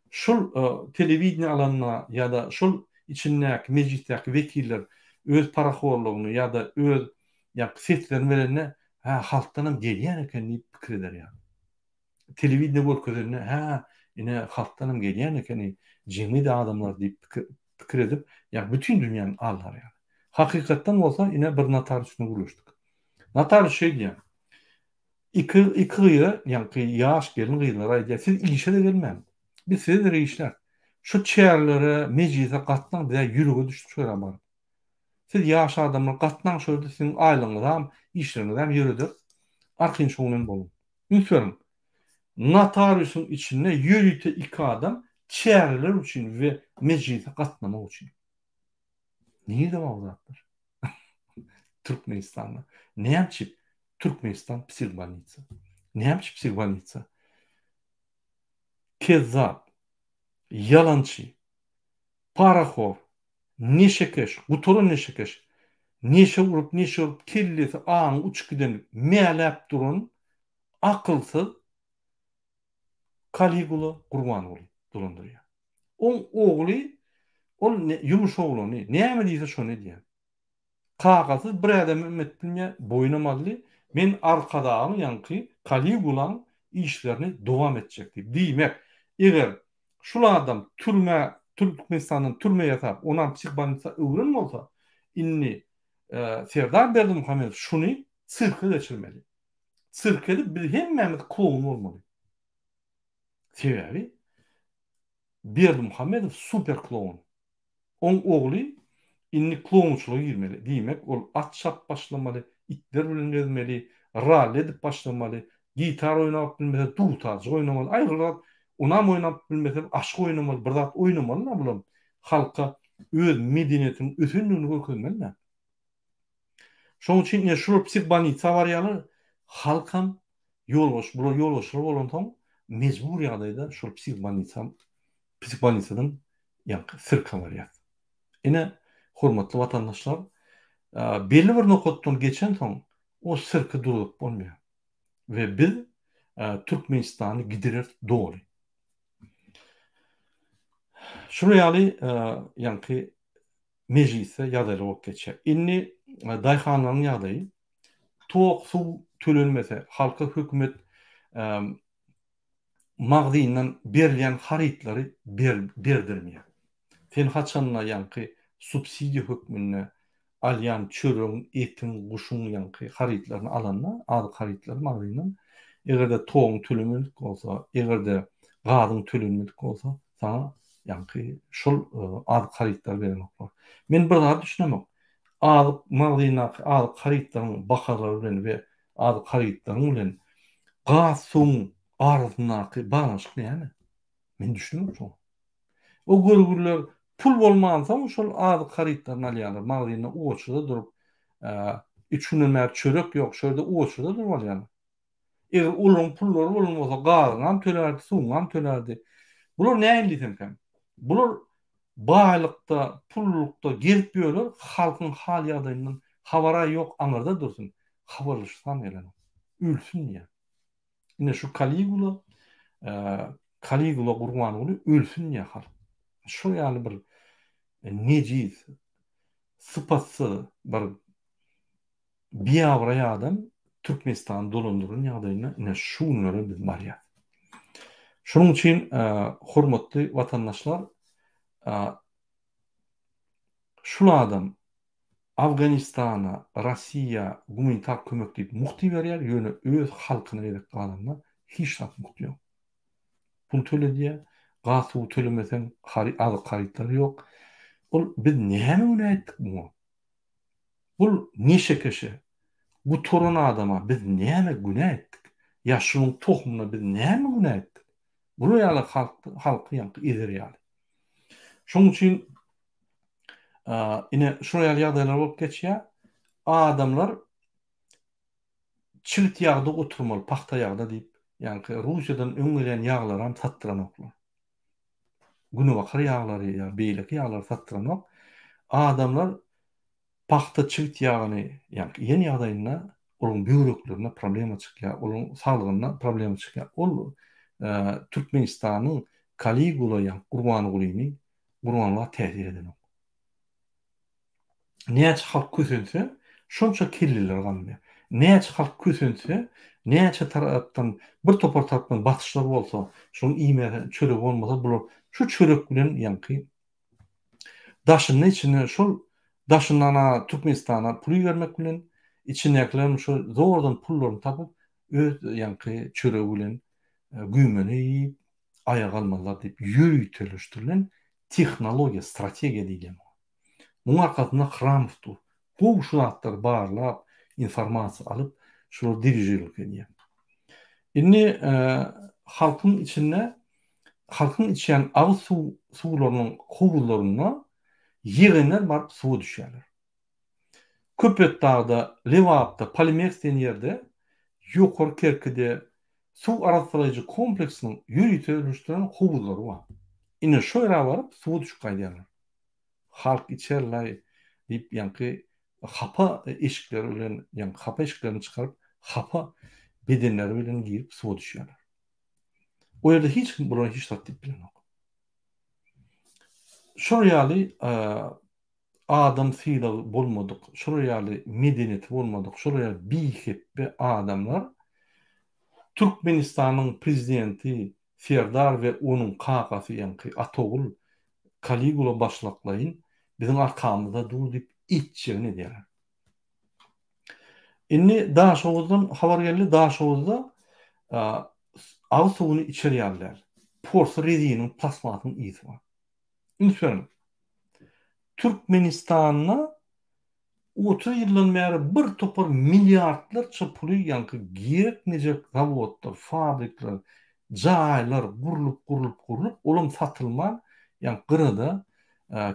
Şul telewideniýe alanda ýa-da şul içindäki mejlisdäki wekiller öz parahorlugyny ýa-da öz ýa seslerini berende, hä, halkdanam gelýän eken diýip pikir eder ýaly. Telewideniýe görkezende, hä, ine halkdanam gelýän ekeni, jemgyýet adamlar diýip pikir edip, ýa bütin dünýäni aldar ýaly. Hakykatdan bolsa ine bir notarius bilen gürleşdik. Notarius şeý diýýär. Iki iki gyza, ýaňky ýaş gelin gyzlara aýdýar, siz işe-de gelmäň. Biz size derek işläris. Şu çärelere, mejlise gatnaň, bizä ýürege düşdi şu ýere baryp. Siz ýaş adamlar gatnaň şu ýerde siziň aýlygyňyzam, işleriňizem ýörederis. Arkaýyn şoň bilen boluň. Üns beriň. Notariusyň içinde ýörite iki adam çäreler üçin we mejlise gatnamak üçin. Nirede bar bu zatlar? Türkmenistanda. Näme üçin? Türkmenistan psihbolnitsa. Näme üçin psihbolnitsa? Kezzap, ýalançy, parahor, neşekeş, gutaran neşekeş, neşe urup, neşe urup kellesi, aňy uçup giden, mäläp duran akylsyz Kaligula Gurbanguly dolandyrýar. Oň ogly ol ýumuş oglany, näme diýse şony edýär. Kakasy bir ädemem edip bilmeýär, boýnam aldy, men Arkadagyň ýaňky Kaligulaň işlerini dowam etjek diýip. Diýmek, eger şul adam türmä, Türkmenistandan türme ýasap, onam psihbolnitsa öwren bolsa, indi Serdar Berdimuhamedow şuny sirke geçirmeli. Sirk edip biz hemmämiz kloun bolmaly. Sebäbi Berdimuhamedow super kloun. Oň ogly indi klounçylyga girmeli. Diýmek, ol at çapyp başlamaly, itler bilen gezmeli, ralli edip başlamaly, gitar oýnap bilmese dutarjyk oýnamaly, aý bir zat, onam oýnap bilmese aşyk oýnamaly, bir zat oýnamaly-da bulam. Halka öz medeniýetiniň ösendigini görkezmeli-dä. Şonuň üçin ine şular psihbolnitsa barýarlar, halkam ýolbaşçy, bular ýolbaşçylar bolansoň mejbur ýagdaýda şol psihbolnitsa psihbolnitsadan ýaňky sirke barýar. Ine, hormatly watandaşlar, belli bir nokatdan geçensoň o sirki durzup bolmaýar. We biz. Türkmenistany gidireris doly. Şular ýaly ýaňky mejlisde ýagdaýlar bolup geçýär. Indi daýhanlaryň ýagdaýy tok, suw tölenmese, halka hökümet magzyndan berilýän harytlary berdirmeýär. Sen haçanda ýaňky subsidiýa hökmünde alýan çöregiň, etiň, guşuň ýaňky harytlaryny alanda, azyk harytlary magazyndan, eger-de toguň tölenmedik bolsa, eger-de gazyň tölenmedik bolsa, saňa ýaňky şol azyk harytlary berenoklar. Men bir zada düşünemok. Azyk magazyndaky azyk harytlaryň bahalary bilen we azyk harytlaryň bilen gaz, suwuň arasyndaky baglanyşyk näme? Men düşünemok şoňa. O görgüliler pul bolmansoň şol azyk harytlaryny alýarlar. Magazynda oçurda durup, üç günden bäri çörek ýok, şo ýerde oçurda durup alýarlar. Eger olaryň pullary bolan bolsa gazyňam tölärdi, suwuňam tölärdi. Bular nähili diýsemkäm? Bular baýlykda, pullulykda gezip ýörler, halkyň hal-ýagdaýyndan habara ýok, aňyrda dursun, habarlaşysam gelenok. Ölsün diýýär. Ine şu Kaligula, Kaligula Gurbanguly ölsün diýýär halk. Şol ýaly bir nejis, sypatsyz bir biabraý adam Türkmenistany dolandyran ýagdaýynda ine şu günlere biz barýas. Şonuň üçin hormatly watandaşlar şul adam Afganistana, Rossiýa gumanitar kömek diýip mugt iberýär, ýöne öz halkyna gezek galanda hiç zat mugt ýok. Pul töle diýýär, gaz suwy tölemeseň azyk harytlary ýok. Ol biz näme günä etdik muňa? Bul neşekeşe, gutaran adama biz näme günä etdik? Ýa şunuň tohumyna biz näme günä etdik? Bular ýaly halky ýaňky ezer ýaly. Şonuň üçin Ine, şular ýaly ýagdaýlar bolup geçýär. Adamlar çilt ýagda oturmaly, pagta ýagda diýip, ýaňky Russiýadan öň gelýän ýaglaram satdyranoklar. Günebakar ýaglary ýa beýleki ýaglary satdyranok. Adamlar pagta çilt ýagyny ýaňky iýen ýagdaýynda olaryň böwreklerinde problema çykýar, olaryň saglygynda problema çykýar. Ol Türkmenistanyň Kaligula ýa Gurbangulyny Gurbanguly täsir edenok. Näçe halk kösense, şonça kelleler galynýar. Näçe halk kösense, näçe tarapdan bir topar tarapdan basyşlar bolsa, şonuň iýmäge çöregi bolmasa, bular şu çörek bilen ýaňky daşynda içinde şol daşyndan Türkmenistana pul ibermek bilen, içindäkilerem şo zordan pullaryny tapyp, öz ýaňky çöregi bilen güýmeni iýip, aýaga galmazlar diýip ýöriteleşdirilen tehnologiýa, strategiýa diýilýär muňa. Muň arkasynda Hramow dur. Gowy şu zatlary barlap, informasiýa alyp, şulary dirižirlik edýär. Indi halkyň içinde halkyň içýän agyz suw suwlarynyň howuzlarynda ýegenler baryp suwa düşýärler. Köpetdagda, Lebapda, Polimeks diýen ýerde Ýokary Kerkide suw arassalaýjy kompleksiniň ýörite özleşdirilen howuzlary bar. Ine şo ýere baryp suwa düşüp gaýdýarlar. Halk içer-laý diýip ýaňky hapa eşikleri bilen, ýaňky hapa eşiklerini çykaryp, hapa bedenleri bilen girip suwa düşýärler. O ýerde hiç kim bulara hiç zat diýip bilenok. Şol ýaly Adam sylagy bolmadyk, şolar ýaly medeniýeti bolmadyk, şolar ýaly bihepbe adamlar Türkmenistanyň prezidenti Serdar we onuň kakasy ýaňky Atogul Kaligula başlyklaýyn biziň arkamyzda dur diýip etjegini edýärler. Indi Daşoguzdan habar geldi, Daşoguzda agyz suwuny içer ýaly däl. Porsy reziniň, plastmasyň ysy bar. Üns beriň. Türkmenistanda 30 ýyldan bäri bir topar milliardlarça puly ýaňky gerekmejek zawodlar, fabrikler, jaýlar gurlup, gurlup, gurlup, olam satylman, ýaňky gyrada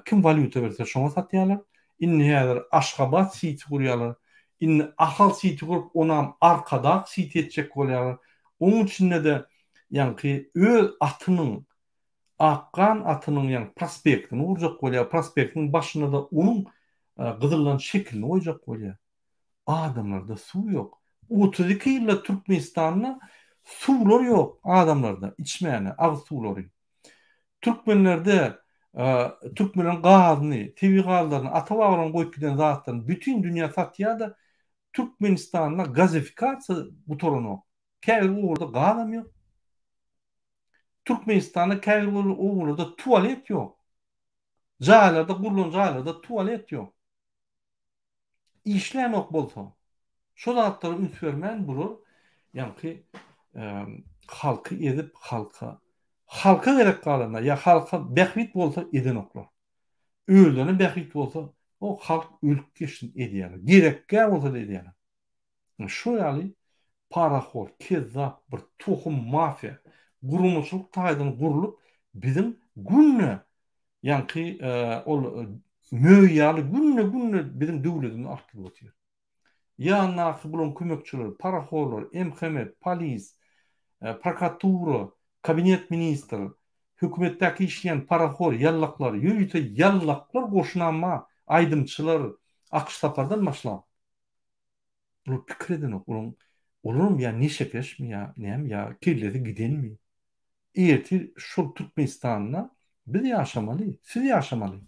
kim walýuta berse şoňa satýarlar. Indi häzir Aşgabat siti gurýarlar. Indi Ahal siti gurup, onam Arkadag siti etjek bolýarlar. Onuň içinde-de ýaňky öz atynyň Akgan atynyň ýaňy prospektini gurjak bolýar, prospektiň başynda-da onuň gyzyllan şekilini goýjak bolýar. Adamlarda suw ýok. 32 ýylda Türkmenistanda Suwlar ýok adamlarda içmäne, agyz suwlary. Türkmenlerde türkmenleriň gazyny, tebigy gazlaryny, ata-babalaryň goýup giden zatlaryny bütin dünýä satýar-da, Türkmenistanda gazifikasiýa gutaranok. Käbir obalarda gazam ýok. Türkmenistanda käbir obalarda tualet ýok. Jaýlarda, gurlan jaýlarda tualet ýok. Işlänok bolsa, şo zatlara üns bermän bular ýaňky halky ezip halka halka gerek galanda ýa halka bähbit bolsa edenoklar. Özlerine bähbit bolsa o halk ölüp geçsin edýärler. Gerekgä bolsa-da edýärler. Şu ýaly parahor, kezzap bir tohum mafiýa guramaçylyk taýdan gurlup biziň günde ýaňky ol möý ýaly günde-günde biziň döwletimizi alyp gidip otyr. Ýanyndaky bularyň kömekçileri, parahorlar, MHM, polis, prokuratura, kabinet ministr, hökümetdäki işleýän parahor ýallaklar, ýörite ýallaklar goşunam bar, aýdymçylar, Akyş Sapardan başlap. Bular pikir edenok. Olaryň olaram ýa neşekeşmi ýa näme ýa kellesi gidenmi? Ertir şol Türkmenistanda biz ýaşamaly, siz ýaşamaly.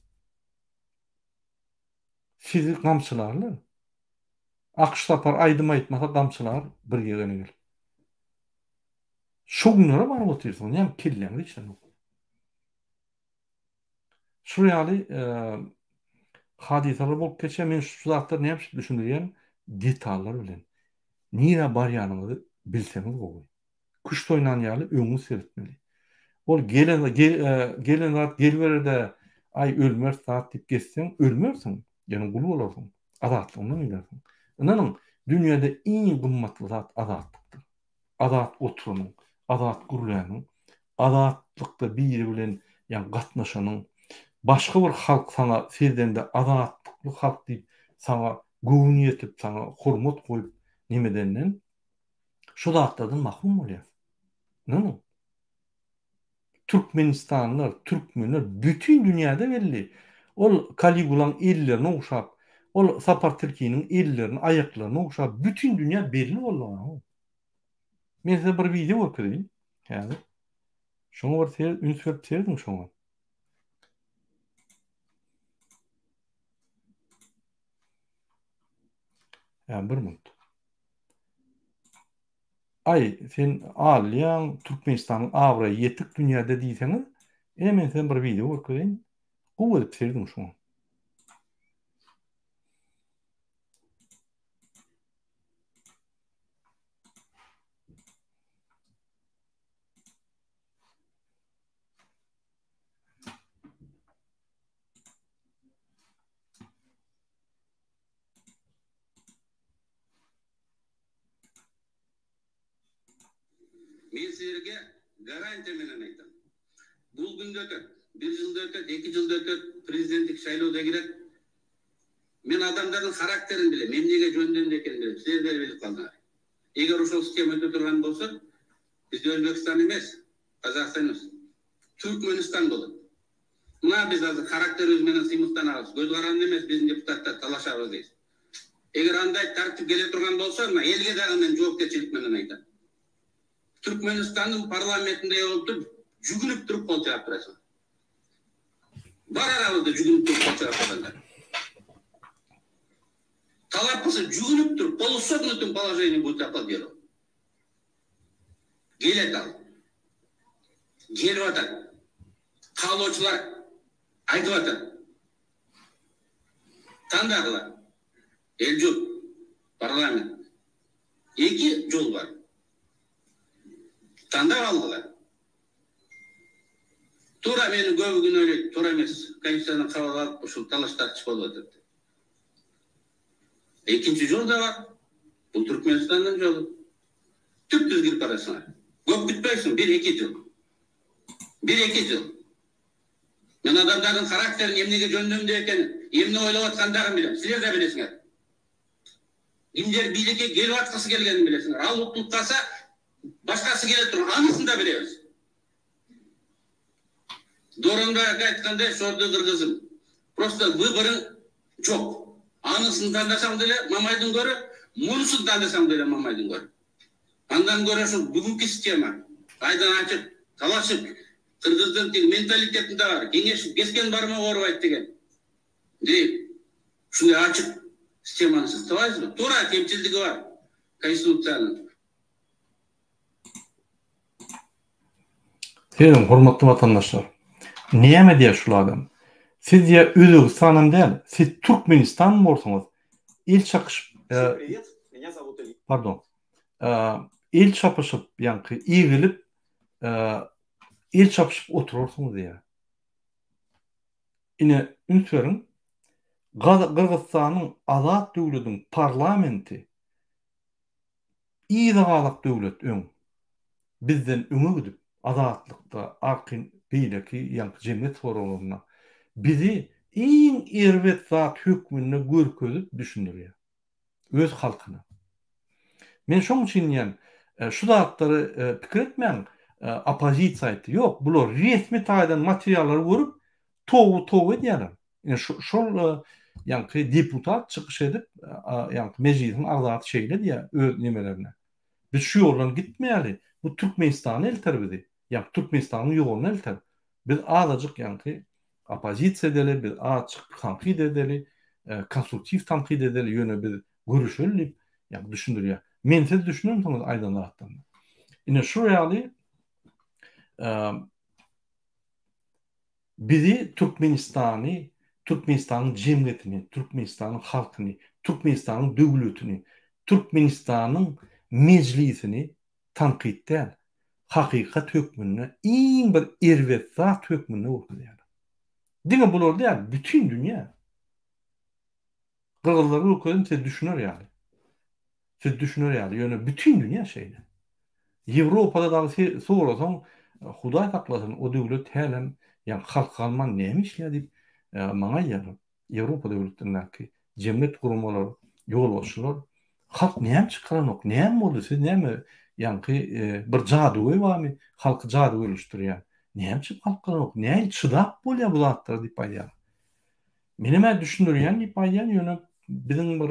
Sizi gamçylarlar. Akyş Sapar aýdym aýtmasa gamçylar bir ýegene gelip. Şo günlere baryp otyrsyňyz, näme kelläňiz işlenok. Şul ýaly hadysalar bolup geçýär. Men şu zatlary näme üçin düşündirýän? Detallar bilen. Nirä barýanyňyzy bilseňiz gowy. Küşt oýnan ýaly öňüňi seretmeli. Ol gelen gelen zat gelibererde aý ölmeris zat diýip gezseň ölmersiň. Ýöne gul bolarsyň. Azatlygyňdan gidersiň. Ynanyň, dünýäde iň gymmatly zat azatlykdyr. Azat oturanyň, azat gürläniň, azatlykda biri bilen ýa gatnaşanyň, başga bir halk saňa seredende azatlykly halk diýip saňa göwün ýetip, saňa hormat goýup nemedenden şu zatlardan mahrum bolýas. Ynanyň. Türkmenistanlylar, türkmenler bütin dünýäde belli. Ol Kaligulaň ellerini ogşap, ol Sapar Tilkiniň ellerini, aýaklaryny ogşap bütin dünýä belli boldy. Men size bir wideo görkezeýin häzir. Şoňa bir ser, üns berip serediň şoňa. Ýa bir minut. Aý, sen alýaň, Türkmenistanyň abraýy ýetik dünýäde diýseňiz, ine men size bir wideo görkezeýin. Gowy edip serediň şoňa. Men sizlerge garantiýa menen aýtam. Bul günde ötet, bir jylda ötet, eki jylda ötet, prezidentlik şaýlawda giret. Men adamlaryň harakterini bilem, emnege jöndende ekenini bilem, sizler däl bilip galdyňar. Eger oşol skhema öte turgan bolsa, bizde Özbekistan emes, Gazagystan emes, Türkmenistan bolat. Mına biz azir harakterimiz menen symykdanabys, göz garanda emes biziň deputatlar talaşabys deýs. Eger anday tartip kele turgan bolsa, mına elge dagy men joopkerçilik menen aýtam. Türkmenistanyň parlamentinde bolup turup, jügünip turup gol çarpdyrasyň. Bar aramyzda jügünip turup gol çarpdyranlar. Talap kylsa jügünip turup, polusognutum položeniýe будет аплодировать. Gelet al. Gelip atat. Kaloçylar aýdyp atat. Tandagylar. El-jurt. Parlament. Eki jol bar. Tandap aldylar. Tura meni köbi günäleýdi, tura emes. Konstitusiýany kabul alyp uşul talaş-tartyş bolup atyr diýip. Ekinçi jol da bar. Bul Türkmenistanyň joly. Tüp-düz girip bararsyňar. Köp gitmersiň, bir-eki jyl. Bir-eki jyl. Men adamlaryň harakterini emnege jöndemde ekenin, emne oýlap atgandagyny bilem. Sizler de bilesiňer. Kimler biýlike gelip atkysy gelgenini bilesiňer. Al utlup galsa, başgasy gele turun. Anysyny da bilebis. Doranbay aka aýtganday şordy gyrgyzym. Prosta wyboryň jok. Anysyny tandasaň dele Mamaýdyň göri, munusyny tandasaň dele Mamaýdyň göri. Andan görä şul bugünki sistema aýdan açyk, talaşyp, Gyrgyzdan tigi mentalitetinde bar, geňeşip, kesken barmak orup digen. Diýip, şunday açyk sistemany siz tabaýsyzmy? Tura kemçildigi bar konstitusiýanyň. Serediň hormatly watandaşlar. Näme diýýär şul adam? Siz diýýär Özbegistanam däl, siz Türkmenistan bolsaňyz el çakyşyp pardon el çapyşyp ýaňky egilip el çapyşyp oturarsyňyz diýýär. Ine üns beriň Gyrgyzystanyň azat döwlediň parlamenti Yza galak döwlet öň bizden öňe gidip azatlykda arkin beýleki ýaňky jemgyýet soraglarynda bizi iň erbet zat hökmünde görkezip düşündirýär öz halkyna. Men şoň üçin diýýän şu zatlary pikir etmäň oppozisiýa aýtdy ýok bular resmi taýdan materiallary görüp towy towy edýärler. Ine şol ýaňky deputat çykyş edip, ýaňky mejlisiň agzasy şeýle diýýär öz nemelerine. Biz şu ýoldan gitmäli, bu Türkmenistana elter bizi. Ýaňky Türkmenistanyň ýoluna elter. Biz azajyk ýaňky oppozisiýa edeli, biz azajyk tankyt edeli, konstruktiw tankyt edeli, ýöne biz görüşeli diýip, ýaňky düşündirýär. Men siz düşünensiňiz aýdan zatlaryna. Ine şu ýaly Bizi Türkmenistany, Türkmenistanyň jemgyýetini, Türkmenistanyň halkyny, Türkmenistanyň döwletini, Türkmenistanyň Mejlisini tankyt däl, hakykat hökmünde iň bir erbet zat hökmünde görkezýärler. Diňe bular däl, bütin dünýä. Gyrgyzlary görkezdim siz düşüner ýaly. Siz düşüner ýaly, ýöne bütin dünýä şeýle. Ýewropada dagy sorasaň, Hudaý saklasyn, o döwlet hälem ýa halk galman näme işleýär diýip maňa aýdýarlar. Ýewropa döwletlerindäki jemgyýet guramalar, ýolbaşçylar halk näme çykaranok, näme boldy, siz näme ýaňky bir jadygöý barmy, halky jadygöýleşdirýän. Näme üçin halk galanok, nähili çydap bolýar bu zatlara diýip aýdýarlar. Menem-ä düşündirýän diýip aýdýan, ýöne biziň bir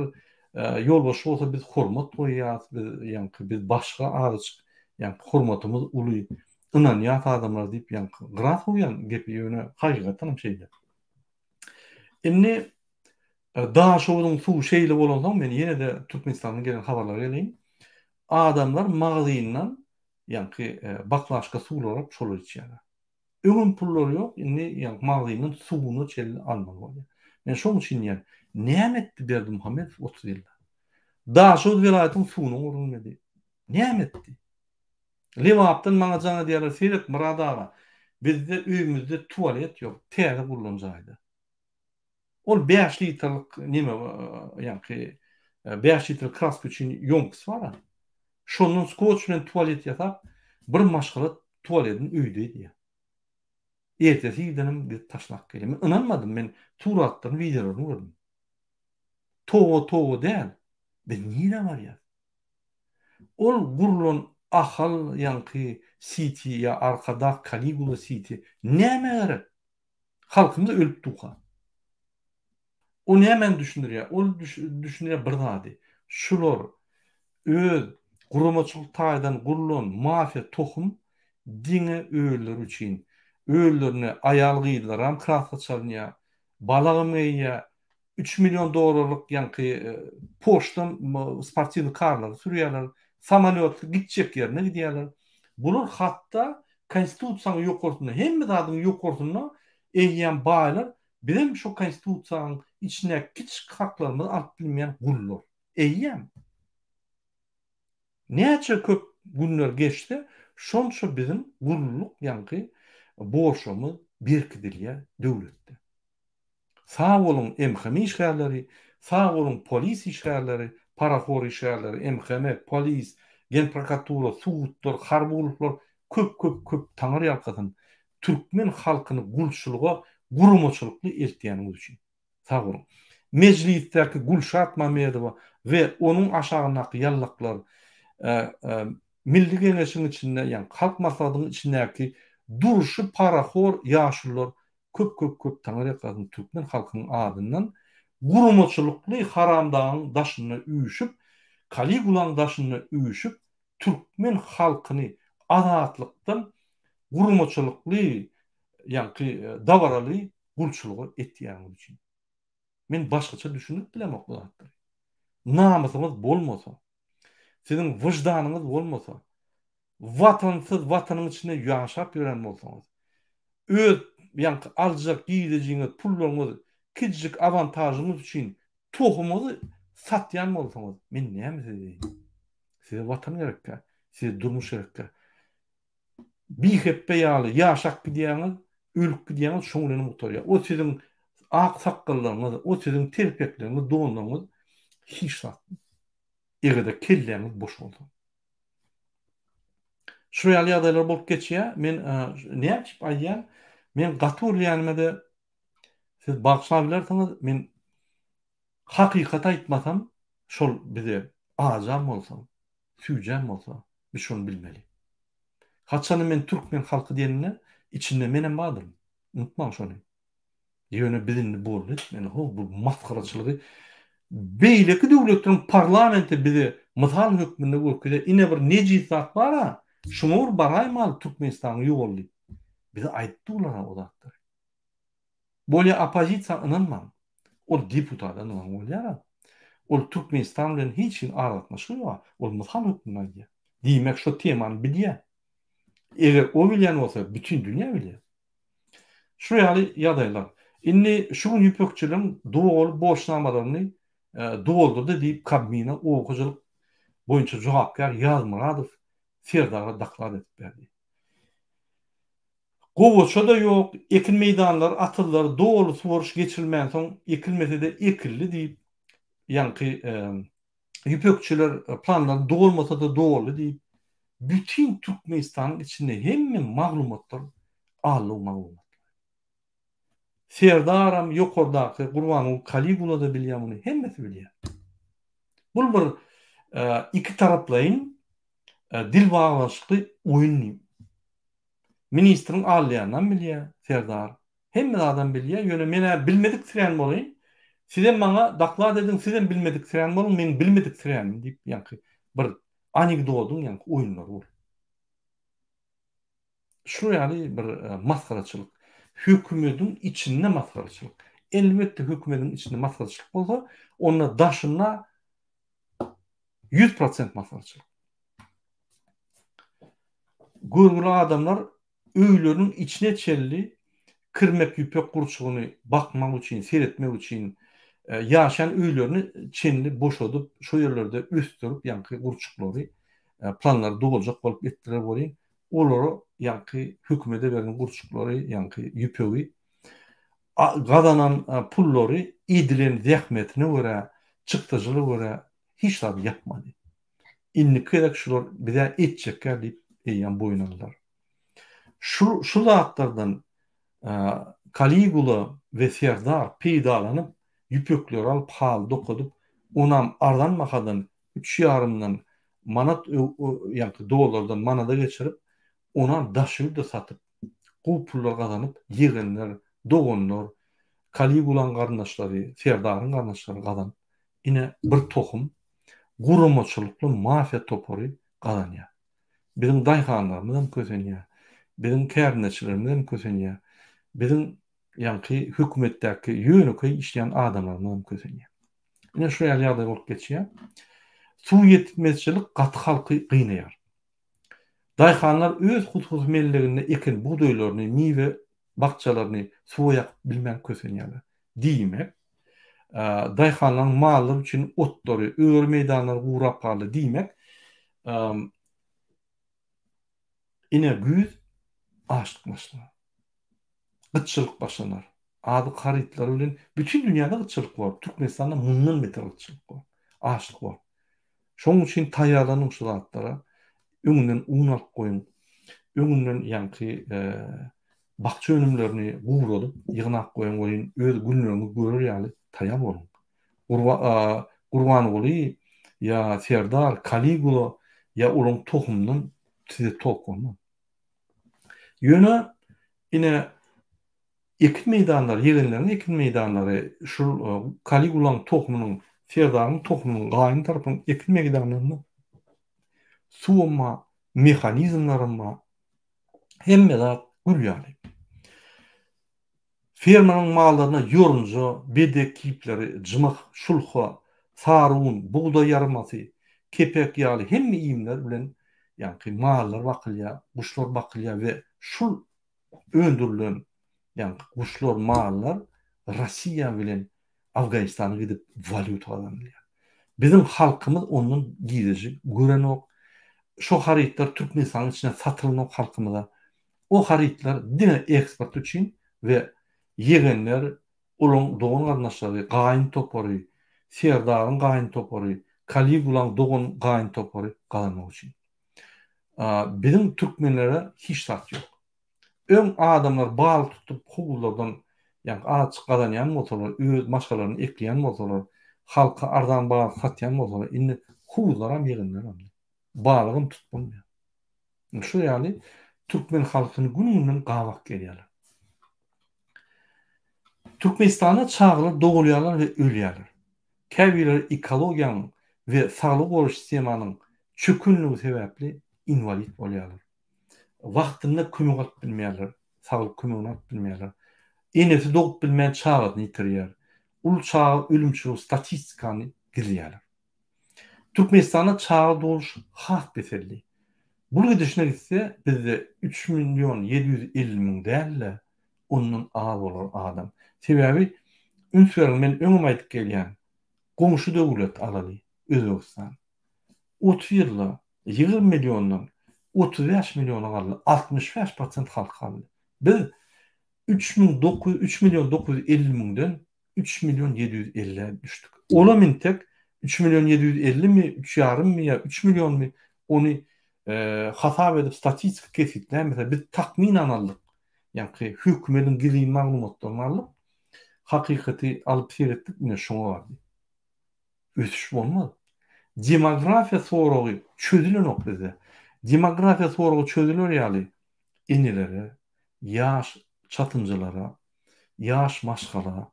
ýolbaşçy bolsa biz hormat goýýas, biz ýaňky biz başga azajyk ýaňky hormatymyz uly, ynanýas adamlara diýip ýaňky gyra sowýan gepi, ýöne hakykatdan hem şeýle. Indi Daşoguzyň suwy şeýle bolansoň men ýene-de Türkmenistandan gelen habarlara geleýin. Adamlar magazyndan ýaňky baklaşka suwlar alyp şolary içýärler. Öňem pullary ýok, indi ýaňky magazyndan suwuna çenli almaly bolýar. Men şoň üçin diýýän, näme etdi Berdimuhamedow 30 ýylda? Daşoguz welaýatyň suwuny öwrülmedi. Näme etdi? Lebapdan maňa jaň edýärler, seret Myrat aga, bizde öýümizde tualet ýok, täze gurlan jaýda. Ol 5 litrlik neme ýaňky 5 litr kraska üçin ýomkis bar. Şondan skoç bilen tualet ýasap, bir maşgala tualedini öýde edýär. Ertesi irdenem gidip taşlap gelýär. Men ynanmadym, men suratlaryny, wideolaryny gördüm. Toba toba däl. Biz nirä barýas? Ol gurlan Ahal ýaňky City ýa Arkadag Kaligula City nämä gerek? Halkymyz ölüp duka. O nämäni düşündirýär? Ol düşündirýär bir zady. Şular öz guramaçylyk taýdan gurlan mafiýa tohum diňe özleri üçin. Özlerine aýal-gyzlaram kraska çalynýar, balagam geýýär, üç million dollarlyk ýaňky poçtam sportiwnyý karlary sürýärler, samolýotly gitjek ýerine gidýärler. Bular hatda konstitusiýanyň ýokarsynda, hemme zadyň ýokarsynda eýýäm baýlar, bizem şo konstitusiýanyň içindäki kiçijik haklarymyzy alyp bilmeýän gullar. Eýýäm. Näçe köp günler geçse, şonça biziň gullulyk ýaňky borçlarymyz berkidilýär döwletde. Sag boluň MHM işgärleri, sag boluň polis işgärleri, parahor işgärleri, MHM, polis, genprokuratura, sudlar, harby gulluklar köp köp köp taňry ýalkasyn türkmen halkyny gulçulyga guramaçylykly eltýäniňiz üçin. Sag boluň. Mejlisdäki Gülşat Mamedowa we onuň aşagyndaky ýallaklar Milli Geňeşiň içinde ýagny Halk Maslahatynyň içindäki durşy parahor ýaşulular köp köp köp taňryýalkasyn türkmen halkynyň adyndan guramaçylykly haramdagyň daşynda üýşüp Kaligulaň daşynda üýşüp. türkmen halkyny azatlykdan guramaçylykly ýaňky dabaraly gulçulyga etýäniňiz üçin. Men başgaça düşündirip bilemok bu zatlary. Namysyňyz bolmasa, siziň wyždanyňyz bolmasa, watansyz watanyň içinde ýaşap ýören bolsaňyz, öz ýaňky aljak girdejiňiz, pullaryňyz, kiçijik awantažyňyz üçin tohumyňyzy satýan bolsaňyz, men näme size diýeýin? Size watan gerekkä? Size durmuş gerekkä? Bihepbe ýaly ýaşap gidýäňiz, ölüp gidýäňiz, şoň bilenem gutarýar. O siziň ak sakgallaryňyz, o siziň telpekleriňiz, donlaryňyz hiç zat. Eger-de kelläňiz boş bolsa. Şu ýaly ýagdaýlar bolup geçýär. Men näme üçin aýdýan? Men gaty görýänime-de siz bagyşlap bilersiňiz, men hakykaty aýtmasam, şol bize ajam bolsa, süýjem bolsa, biz şony bilmeli. Haçanda men türkmen halky diýenimde, içinde menem bardyryn. Unutmaň şony. Ýöne biz indi boldy etmeli how bu masgaraçylygy beýleki döwletleriň parlamenti bize mysal hökmünde görkezýär ine bir nejis zat bara şuňa bir baraýmaly Türkmenistanyň ýoly diýip bize aýdyp durlara o zatlary. Bolýa oppozisiýa ynanmaň. Ol deputada ynanmaň bolýara. Ol Türkmenistan bilen hiç hili aragatnaşygy ýok. Ol mysal hökmünde aýdýar. Diýmek şo temany bilýär. Eger o bilýän bolsa bütin dünýä bilýär. Şu ýaly ýagdaýlar. Indi şu gün ýüpekçiligiň doly borçnamalaryny doldurdy diýip Kabmina oba hojalyk boýunça jogapkär Ýazmyradow Serdara doklad edip berdi. Gowaça-da ýok, ekin meýdanlary, atyzlary doly suwaryş geçirilmänsoň ekilmese-de ekildi diýip, ýaňky ýüpekçiler planlary dolmasa-da doldy diýip, bütin Türkmenistanyň içinde hemme maglumatlar aldaw maglumatlary. Serdaram ýokardaky Gurbanguly Kaligula-da bilýär muny, hemmesi bilýär. Bul bir ikitaraplaýyn dil baglanyşykly oýun diýip. Ministriň alýanynam bilýär Serdar. Hemme zadam bilýär, ýöne men-ä bilmediksirän bolaýyn. Sizem maňa doklad ediň, sizem bilmediksirän boluň, meň bilmediksiränim diýip ýaňky bir anekdodyň ýaňky oýunlary bol. Şu ýaly bir masgaraçylyk. Hökümediň içinde masgaraçylyk. Elbetde hökümediň içinde masgaraçylyk bolsa, onda daşynda 100% masgaraçylyk. Görgüli adamlar öýleriniň içine çenli kirmek ýüpek gurçugyny bakmak üçin, seretmek üçin ýaşaýan öýlerini çenli boşadyp, şo ýerlerde ösdürip ýaňky gurçuklary planlary doljak bolup etdiler welin, olara ýaňky hökümete beren gurçuklary, ýaňky ýüpegi gazanan pullary edilen zähmetine görä, çykdajylara görä hiç zady ýapmady. Indiki gezek şular bizä etjekkä diýip eýýäm boýun aldylar. Şu şu zatlardan Kaligula we Serdar peýdalanyp ýüpekleri alyp haly dokadyp onam arzan bahadan üç ýarymdan manat ýaňky dollardan manada geçirip onam daşary ýurda satyp gowy pullar gazanyp ýegenler doganlar Kaligulaň garyndaşlary Serdaryň garyndaşlary gazanyp ine bir tohum guramaçylykly mafiýa topary gazanýar. Biziň daýhanlarymyzam kösenýär. Biziň kärendeçilerimizem kösenýär. Biziň ýaňky hökümetdäki ýönekeý işleýän adamlarymyzam kösenýär. Ine şu ýaly ýagdaý bolup geçýär. Suw ýetmezçilik gaty halky gynaýar. Daýhanlar öz hususy melleginde eken bugdaýlaryny, miwe bakjalaryny suwa ýakyp bilmän kösenýärler. Diýmek, daýhanlaryň mallary üçin otlary, öri meýdanlary gurap galdy. Diýmek, ine güýz açlyk başlanar. Gytçylyk başlanar. Azyk harytlary bilen bütin dünýäde gytçylyk bar. Türkmenistanda mundan beter gytçylyk bar. Açlyk bar. Şonuň üçin taýýarlanyň şu zatlara. Öňünden un alyp goýuň. Öňünden ýaňky bakja önümlerini guradyp ýygnap goýuň welin öz günleriňizi görer ýaly taýýar boluň. Gurbanguly ýa Serdar, Kaligula ýa olaryň tohumyndan size tok bolmaz. Ýöne ine ekin meýdanlary, ýegenleriň ekin meýdanlary şul Kaligulaň tohumynyň, Serdaryň tohumynyň gaýyn tarapynyň ekin meýdanlarynda. Suwam bar, mehanizmlerem bar. Hemme zat gül ýaly. Fermanyň mallaryna ýorunja, bedek kipleri, jmyh, şulha, sary un, bugdaý ýarmasy, kepek ýaly hemme iýmler bilen ýaňky mallar bakylýar, guşlar bakylýar we şul öndürilen ýaňky guşlar, mallar Rossiýa bilen Afganistana gidip walýuta gazanylýar. Biziň halkymyz ondan girdeji görenok. Şo harytlar Türkmenistanyň içinde satylanok halkymyza. O harytlar diňe eksport üçin we ýegenler, olaň dogan-garyndaşlary, gaýyn topary, Serdaryň gaýyn topary, Kaligulaň dogan gaýyn topary gazanmak üçin. Biziň türkmenlere hiç zat ýok. Öň adamlar balyk tutup howuzlardan ýaňky azajyk gazanýan bolsalar, öz maşgalaryny ekleýän bolsalar, halka arzan balyk satýan bolsalar, indi howuzlaram ýegenler aldy. Balygam tutup bolmaýar. Indi şu ýaly türkmen halkyny gün-günden gabak gelýärler. Türkmenistanda çagalar dogulýarlar we ölýärler. Käbirleri ekologiýanyň we saglygy goraýyş sistemanyň çökenligi sebäpli inwalid bolýarlar. Wagtynda kömek alyp bilmeýärler, saglyk kömegini alyp bilmeýärler. Enesi dogup bilmän çagasyny ýitirýär. Uly çaga ölümçiligi statistikany gizleýärler. Türkmenistanda çaga dogluş has peseldi. Bul gidişine gitse bizde üç million 750 müň däl-de, ondan az bolar adam. Sebäbi üns beriň men öňem aýdyp gelýän, goňşy döwlet alaly, Özbegistan. 30 ýylda 20 milliondan 35 milliona galdy, 65 prosent halk galdy. Biz 3900 3 million 950 müňden 3 million 750-ä düşdük. Olam intek 3 million 750 mi, üç ýarymmy ýa 3 millionmy ony hasap edip statistika kesgitlämese biz takmynan aldyk. Ýaňky hökümediň gizlin maglumatlaryny aldyk. Hakykaty alyp seretdik ine şoňa bardy. Ösüş bolmaz. Demografiýa soragy çözülenok bizde. Demografiýa soragy çözüler ýaly enelere, ýaş çatynjalara, ýaş maşgala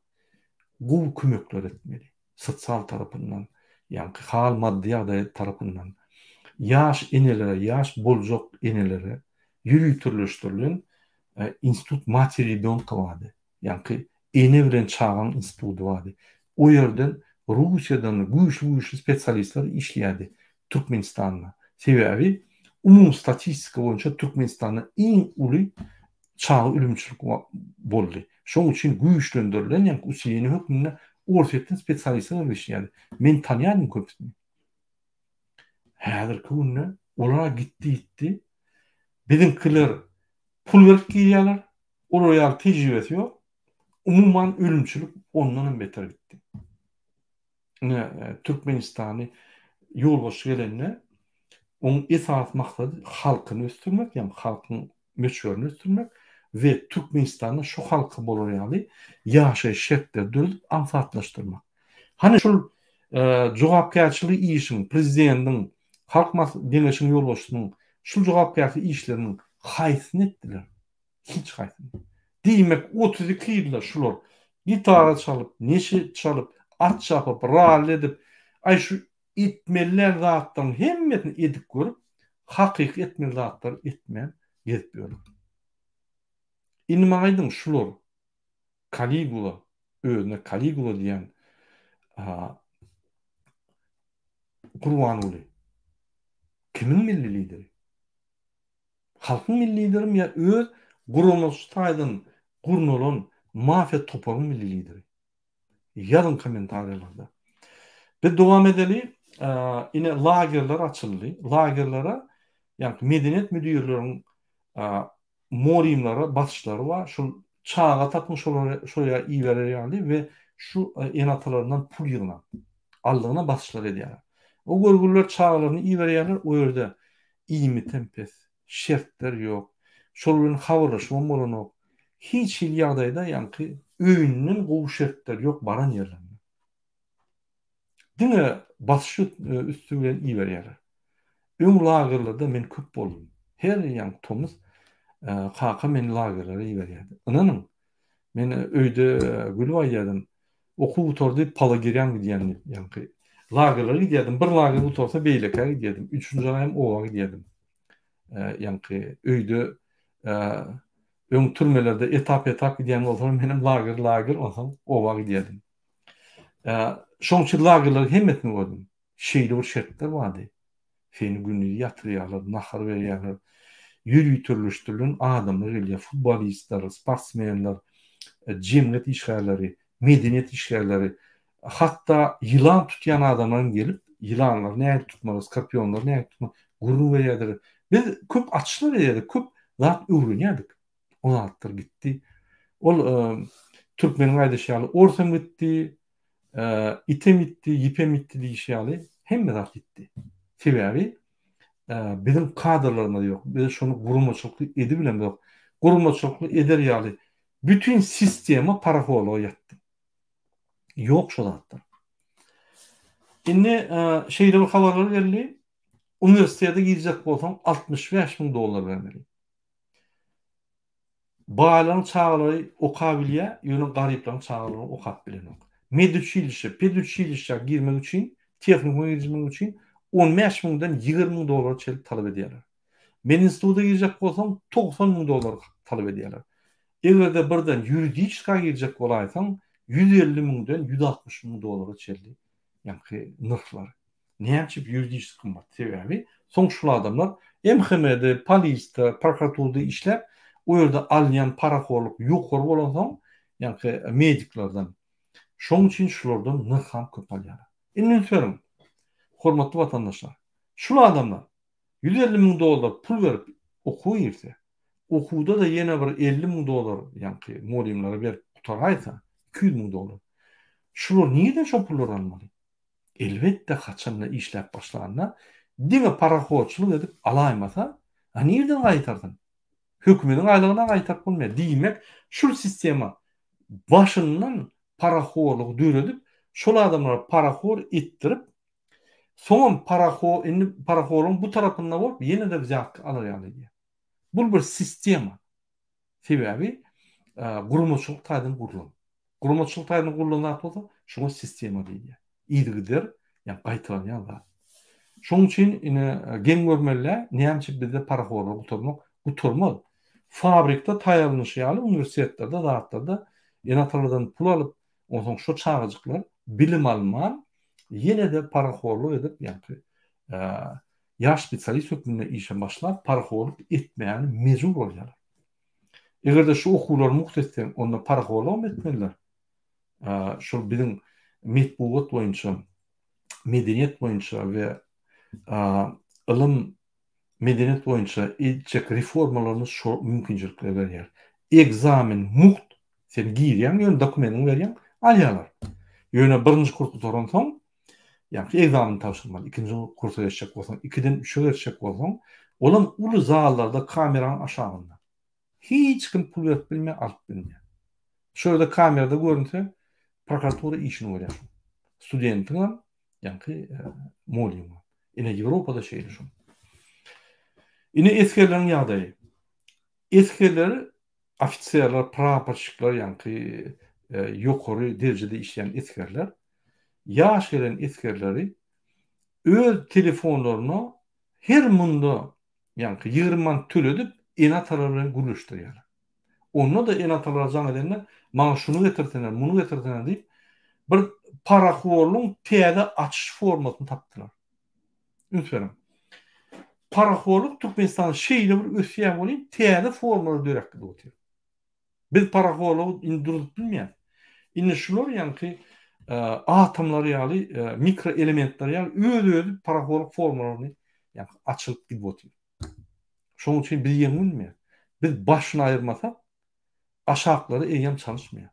gowy kömekler etmeli. Sosial tarapyndan, ýaňky hal maddy ýagdaý tarapyndan. Ýaş enelere, ýaş boljak enelere ýöriteleşdirilen institut materi rýobenka bardy. Ýaňky ene bilen çagaň instituty bardy. O ýerden Russiýadan güýçli-güýçli spesialistler işleýärdi Türkmenistanda. Sebäbi umumy statistika boýunça Türkmenistanda iň uly çaga ölümçilik boldy. Şoň üçin güýçlendirilen ýaňky usileniýe hökmünde Orsýetden spesialistler gelip işleýärdi. Men tanýardym köpüsini. Häzirki günde olar-a gitdi ýitdi. Biziňkiler pul berip girýärler. Olar ýaly tejribesi ýok. Umuman ölümçilik ondan hem beter gitdi. Ine Türkmenistany ýolbaşçy gelende oň esasy maksady halkyny ösdürmek, ýagny halkyň möçberini ösdürmek we Türkmenistanda şu halka bolar ýaly ýaşaýyş şertleri döredip aňsatlaşdyrmak. Hany şul jogapkärçilikli işiň prezidentiň, Halk Geňeşiniň ýolbaşçysynyň şul jogapkärçilikli işleriniň haýsysyny etdiler? Hiç haýsyny. Diýmek, 32 ýylda şular gitara çalyp, neşe çalyp, at çapyp, ralli edip, aý şu etmeli däl zatlaryň hemmesini edip görüp, hakyky etmeli zatlary etmän gezip ýörler. Indi maňa aýdyň, şular Kaligula, özüne Kaligula diýen Gurbanguly kimiň milli lideri? Halkyň milli liderimi ýa öz guramaçy taýdan gurnalan mafiýa toparyň milli lideri? Ýazyň kommentariýalarda. Biz dowam edeli. Ine lagerler açyldy. Lagerlere ýagny medeniýet müdirleriň molymlara basyşlary bar. Şul çaga tapyň şolary şo ýa iberer ýaly we şu ene-atalaryndan pul ýygnaň. Aldygyna basyşlar edýärler. O görgüliler çagalaryny iberýärler, o ýerde iýmitem pes, şertler ýok, şol bilen habarlaşybam bolanok. Hiç hili ýagdaýda ýaňky öýünden gowy şertler ýok baran ýerlerinde. Diňe basyş üsti bilen iberýärler. Öň lagerlerde men köp boldum. Her ýaňky tomus kakam meni lagerlere iberýärdi. Ynanyň, men öýde gülüp aýdýardym, okuw gutardy, pala girýän gidýän diýip, ýaňky. Lagerlere gidýärdim. Bir lager gutarsa beýlekä gidýärdim. Üçünji aý hem oba gidýärdim. Ýaňky öýde öň türmelerde etap-etap gidýän bolsalar, menem lager-lager onsoň oba gidýärdim. Şoň üçin lagerleriň hemmesini gördüm. Şeýle bir şertler bardy. Seni gündiz ýatyrýarlar, nahar berýärler. Ýöriteleşdirilen adamlar gelýär, futbolistler, sportsmenler, jemgyýet işgärleri, medeniýet işgärleri, hatda ýylan tutýan adamlar hem gelip, ýylanlary nähili tutmaly, skorpionlary nähili tutmaly gürrüň berýärdiler. Biz köp açyşlar edýärdik, köp zat öwrenýärdik. O zatlar gitdi. Ol türkmeniň aýdyşy ýaly, orsam gitdi, Item ýitdi, ýipem ýitdi diýişi ýaly, hemme zat ýitdi. Sebäbi biziň kadrlarymyz ýok. Biz şony guramaçylykly edibilemzok. Guramaçylykly eder ýaly bütin sistema parahorluga ýatdy. Ýok şo zatlar. Indi şeýle bir habarlar geldi. Uniwersitete girjek bolsaň 65 müň dollar bermeli. Baýlaryň çagalary okabilýär, ýöne garyplaryň çagalary okap bilenok. Meduçilişe, peduçilişä girmek üçin, tehnikuma girmek üçin 15 müňden 20 müň dollara çenli talap edýärler. Medinstituta girjek bolsaň 90 müň dollar talap edýärler. Eger-de birden ýuridiçka girjek bolaýsaň 150 müňden 160 müň dollara çenli ýaňky nyrhlar. Näme üçin ýuridiçeski gymmat? Sebäbi soň şul adamlar MHM-de, polisde, prokuraturada işläp, o ýerde alynýan parahorluk ýokary bolansoň, ýaňky mediklerden. Şoň üçin şulardan nyrham köp alýarlar. Indi üns beriň, hormatly watandaşlar. Şul adamlar 150 müň dollar pul berip okuwa girse, okuwda-da ýene bir 50 müň dollar ýaňky mugallymlara berip gutaraýsa, 200 müň dollar. Şular nireden şo pullary almaly? Elbetde haçanda işläp başlanda diňe parahorçylyk edip alaýmasa, a nirden gaýtarsyn? Hökümediň aýlygyna gaýtaryp bolmaýar. Diýmek, şul sistema başyndan parahorlygy döredip, şol adamlary parahor etdirip, soňam parahor indi parahorlygyň bu tarapynda bolup ýene-de wzýatka alar ýaly edýär. Bul bir sistema. Sebäbi guramaçylyk taýdan gurlan. Guramaçylyk taýdan gurlan zat bolsa, şoňa sistema diýilýär. Yzygider, ýagny gaýtalanýan zat. Şonuň üçin ine geň görmeli-dä, näme üçin bizde parahorlar gutarmak gutarmaz. Fabrikde taýýarlanyşy ýaly uniwersitetlerde zatlarda ene-atalardan pul alyp, onsoň şo çagajyklar bilim alman, ýene-de parahorlyk edip, ýagny ýaş spesialist hökmünde işe başlap, parahorlyk etmäge mejbur bolýarlar. Eger-de şu okuwlary mugt etseň, onda parahorlygam etmeliler. Şol biziň metbugat boýunça, medeniýet boýunça we ylym, medeniýet boýunça etjek reformalarymyz şo mümkinçilikleri berýär. Ekzamen mugt, sen girýäň, ýöne dokumentiňi berýäň, alýarlar. Ýöne birinji kurs gutaransoň, ýagny ekzamen tabşyrmaly, ikinji kursa geçjek bolsaň, ikiden üçe geçjek bolsaň, olam uly zallarda kameranyň aşagynda. Hiç kim pul berip bilmeýär, alyp bilmeýär. Şo ýerde kamerada görünse, prokuratura işini görýär şoň. Studentiňem, ýaňky mugallymyňam. Ine Ýewropada şeýle şol. Ine esgerleriň ýagdaýy. Esgerler, ofiserler, praporşikler, ýaňky ýokary derejede işleýän esgerler ýaş gelen esgerleri öz telefonlaryna her munda ýaňky 20 manat töledip ene-atalary bilen gürleşdirýärler. Onda-da ene-atalara jaň edende maňa şuny getirsene, muny getirsene diýip bir parahorlugyň täze açyş formasyny tapdylar. Üns beriň. Parahorluk Türkmenistanda şeýle bir ösýär welin, täze formalar döräp gidip otyr. Biz parahorlugy indi durzup bilmeýäris. Indi şular ýaňky atomlar ýaly, mikroelementler ýaly öz-özi parahorluk formalaryny ýaňky açylyp gidip otyr. Şonuň üçin biz ýeňip bilmeýäris. Biz başyny aýyrmasak, aşaklary eýýäm çalyşmaýar.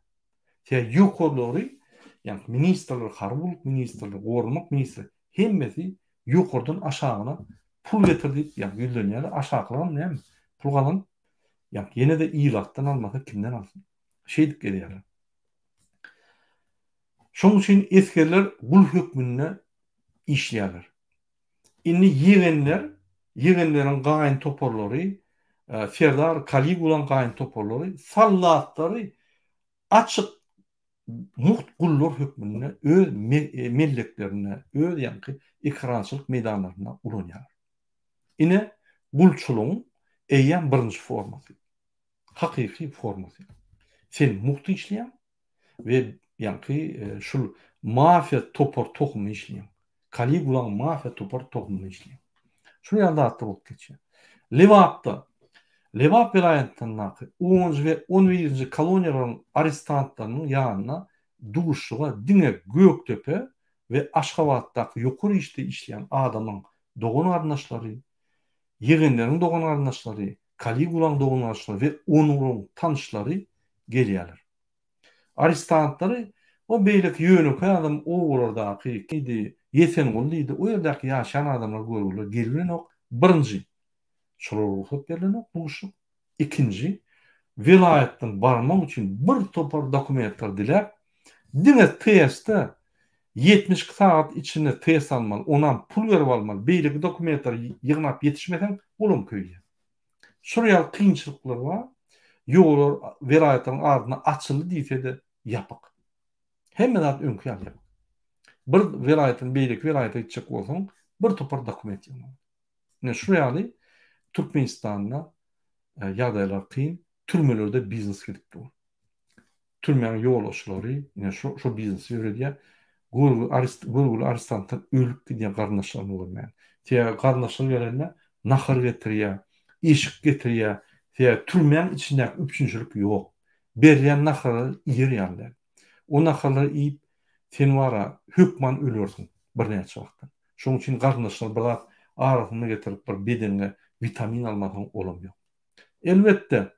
Sebäbi ýokarlary, ýagny ministrler, harby gulluk ministrleri, goranmak ministri hemmesi ýokardan aşagyna pul getir diýip, ýagny ýüzlenýärler. Aşakylaram näme? Pul gazanyp, ýagny ýene-de ilatdan almasa kimden alsyn? Şeýdip gezýärler. Şonuň üçin esgerler gul hökmünde işleýärler. Indi ýegenler, ýegenleriň gaýyn toparlary, Serdar Kaligulaň gaýyn toparlary sallatlary açyk. mugt gullar hökmünde öz melleklerinde, öz ýaňky ekerançylyk meýdanlarynda ulanýarlar. Ine, gulçulygyň eýýäm birinji formasy. Hakyky formasy. Sen mugt işleýäň we ýaňky şul mafiýa topar tohumy işleýäň. Kaligulaň mafiýa topar tohumyny işleýäň. Şul ýaly zatlar bolup geçýär. Lebapda, Lebap welaýatyndaky onunjy we on birinji koloniýalaryň arestantlarynyň ýanyna duşuşyga diňe Gökdepe we Aşgabatdaky ýokary işde işleýän adamyň dogan-garyndaşlary, ýegenleriň dogan-garyndaşlary, Kaligulaň dogan-garyndaşlary we onuň tanyşlary gelýärler. Arestantlary o beýleki ýönekeý adam obalardaky diýdi, Ýesenguly diýdi, o ýerdäki ýaşaýan adamlar görgüler gelibilenok. Birinji, şolara rugsat berlenok duşup. Ikinji, welaýatdan barmak üçin bir topar dokumentler diläp, diňe testde 72 sagat içinde test almaly, onam pul berip almaly, beýleki dokumentleri ýygnap ýetişmeseň, olam köýýär. Şol ýaly kynçylyklar bar. Ýollar welaýatlaryň arasynda açyldy diýse-de ýapyk. Hemme zat öňki ýaly ýapyk. Bir welaýatdan beýleki welaýata gitjek bolsaň, bir topar dokument ýygnamaly. Ine şu ýaly Türkmenistanda ýagdaýlar kyn, türmelerde biznes gidip dur. Türmäniň ýolbaşçylary ine şu şu biznesi ýöredýär. Görgüli arest görgüli arestantlar ölüp gidýär garyndaşlaryny görmän. Sebäbi garyndaşlary gelende nahar getirýär, eşik getirýär. Sebäbi türmäň içindäki üpjünçilik ýok. Berilýän naharlary iýer ýaly däl. O naharlary iýip sen wara hökman ölersiň birnäçe wagtdan. Şonuň üçin garyndaşlar bir zat arasynda getirip bir bedeniňe witamin almasaň olam ýok. Elbetde,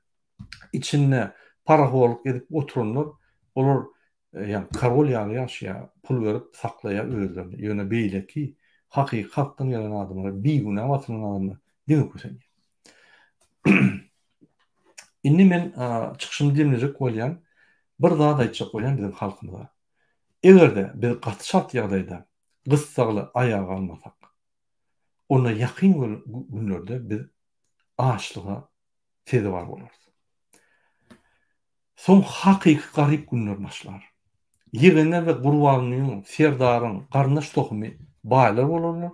içinde parahorluk edip oturanlar, olar ýa korol ýaly ýaşaýar, pul berip saklaýar özlerini. Ýöne beýleki hakyky halkdan gelen adamlar, bigünä basylan adamlar diňe kösenýär. Indi men çykyşymy jemlejek bolýan, bir zat aýtjak bolýan biziň halkymyza. Eger-de biz gaty çalt ýagdaýda gyssagly aýaga galmasak, onda ýakyn günlerde biz açlyga sezewar bolarys. Soň hakyky garyp günler başlar. Ýegenler we Gurbangulynyň, Serdaryň garyndaş tohumy baýlar bolarlar.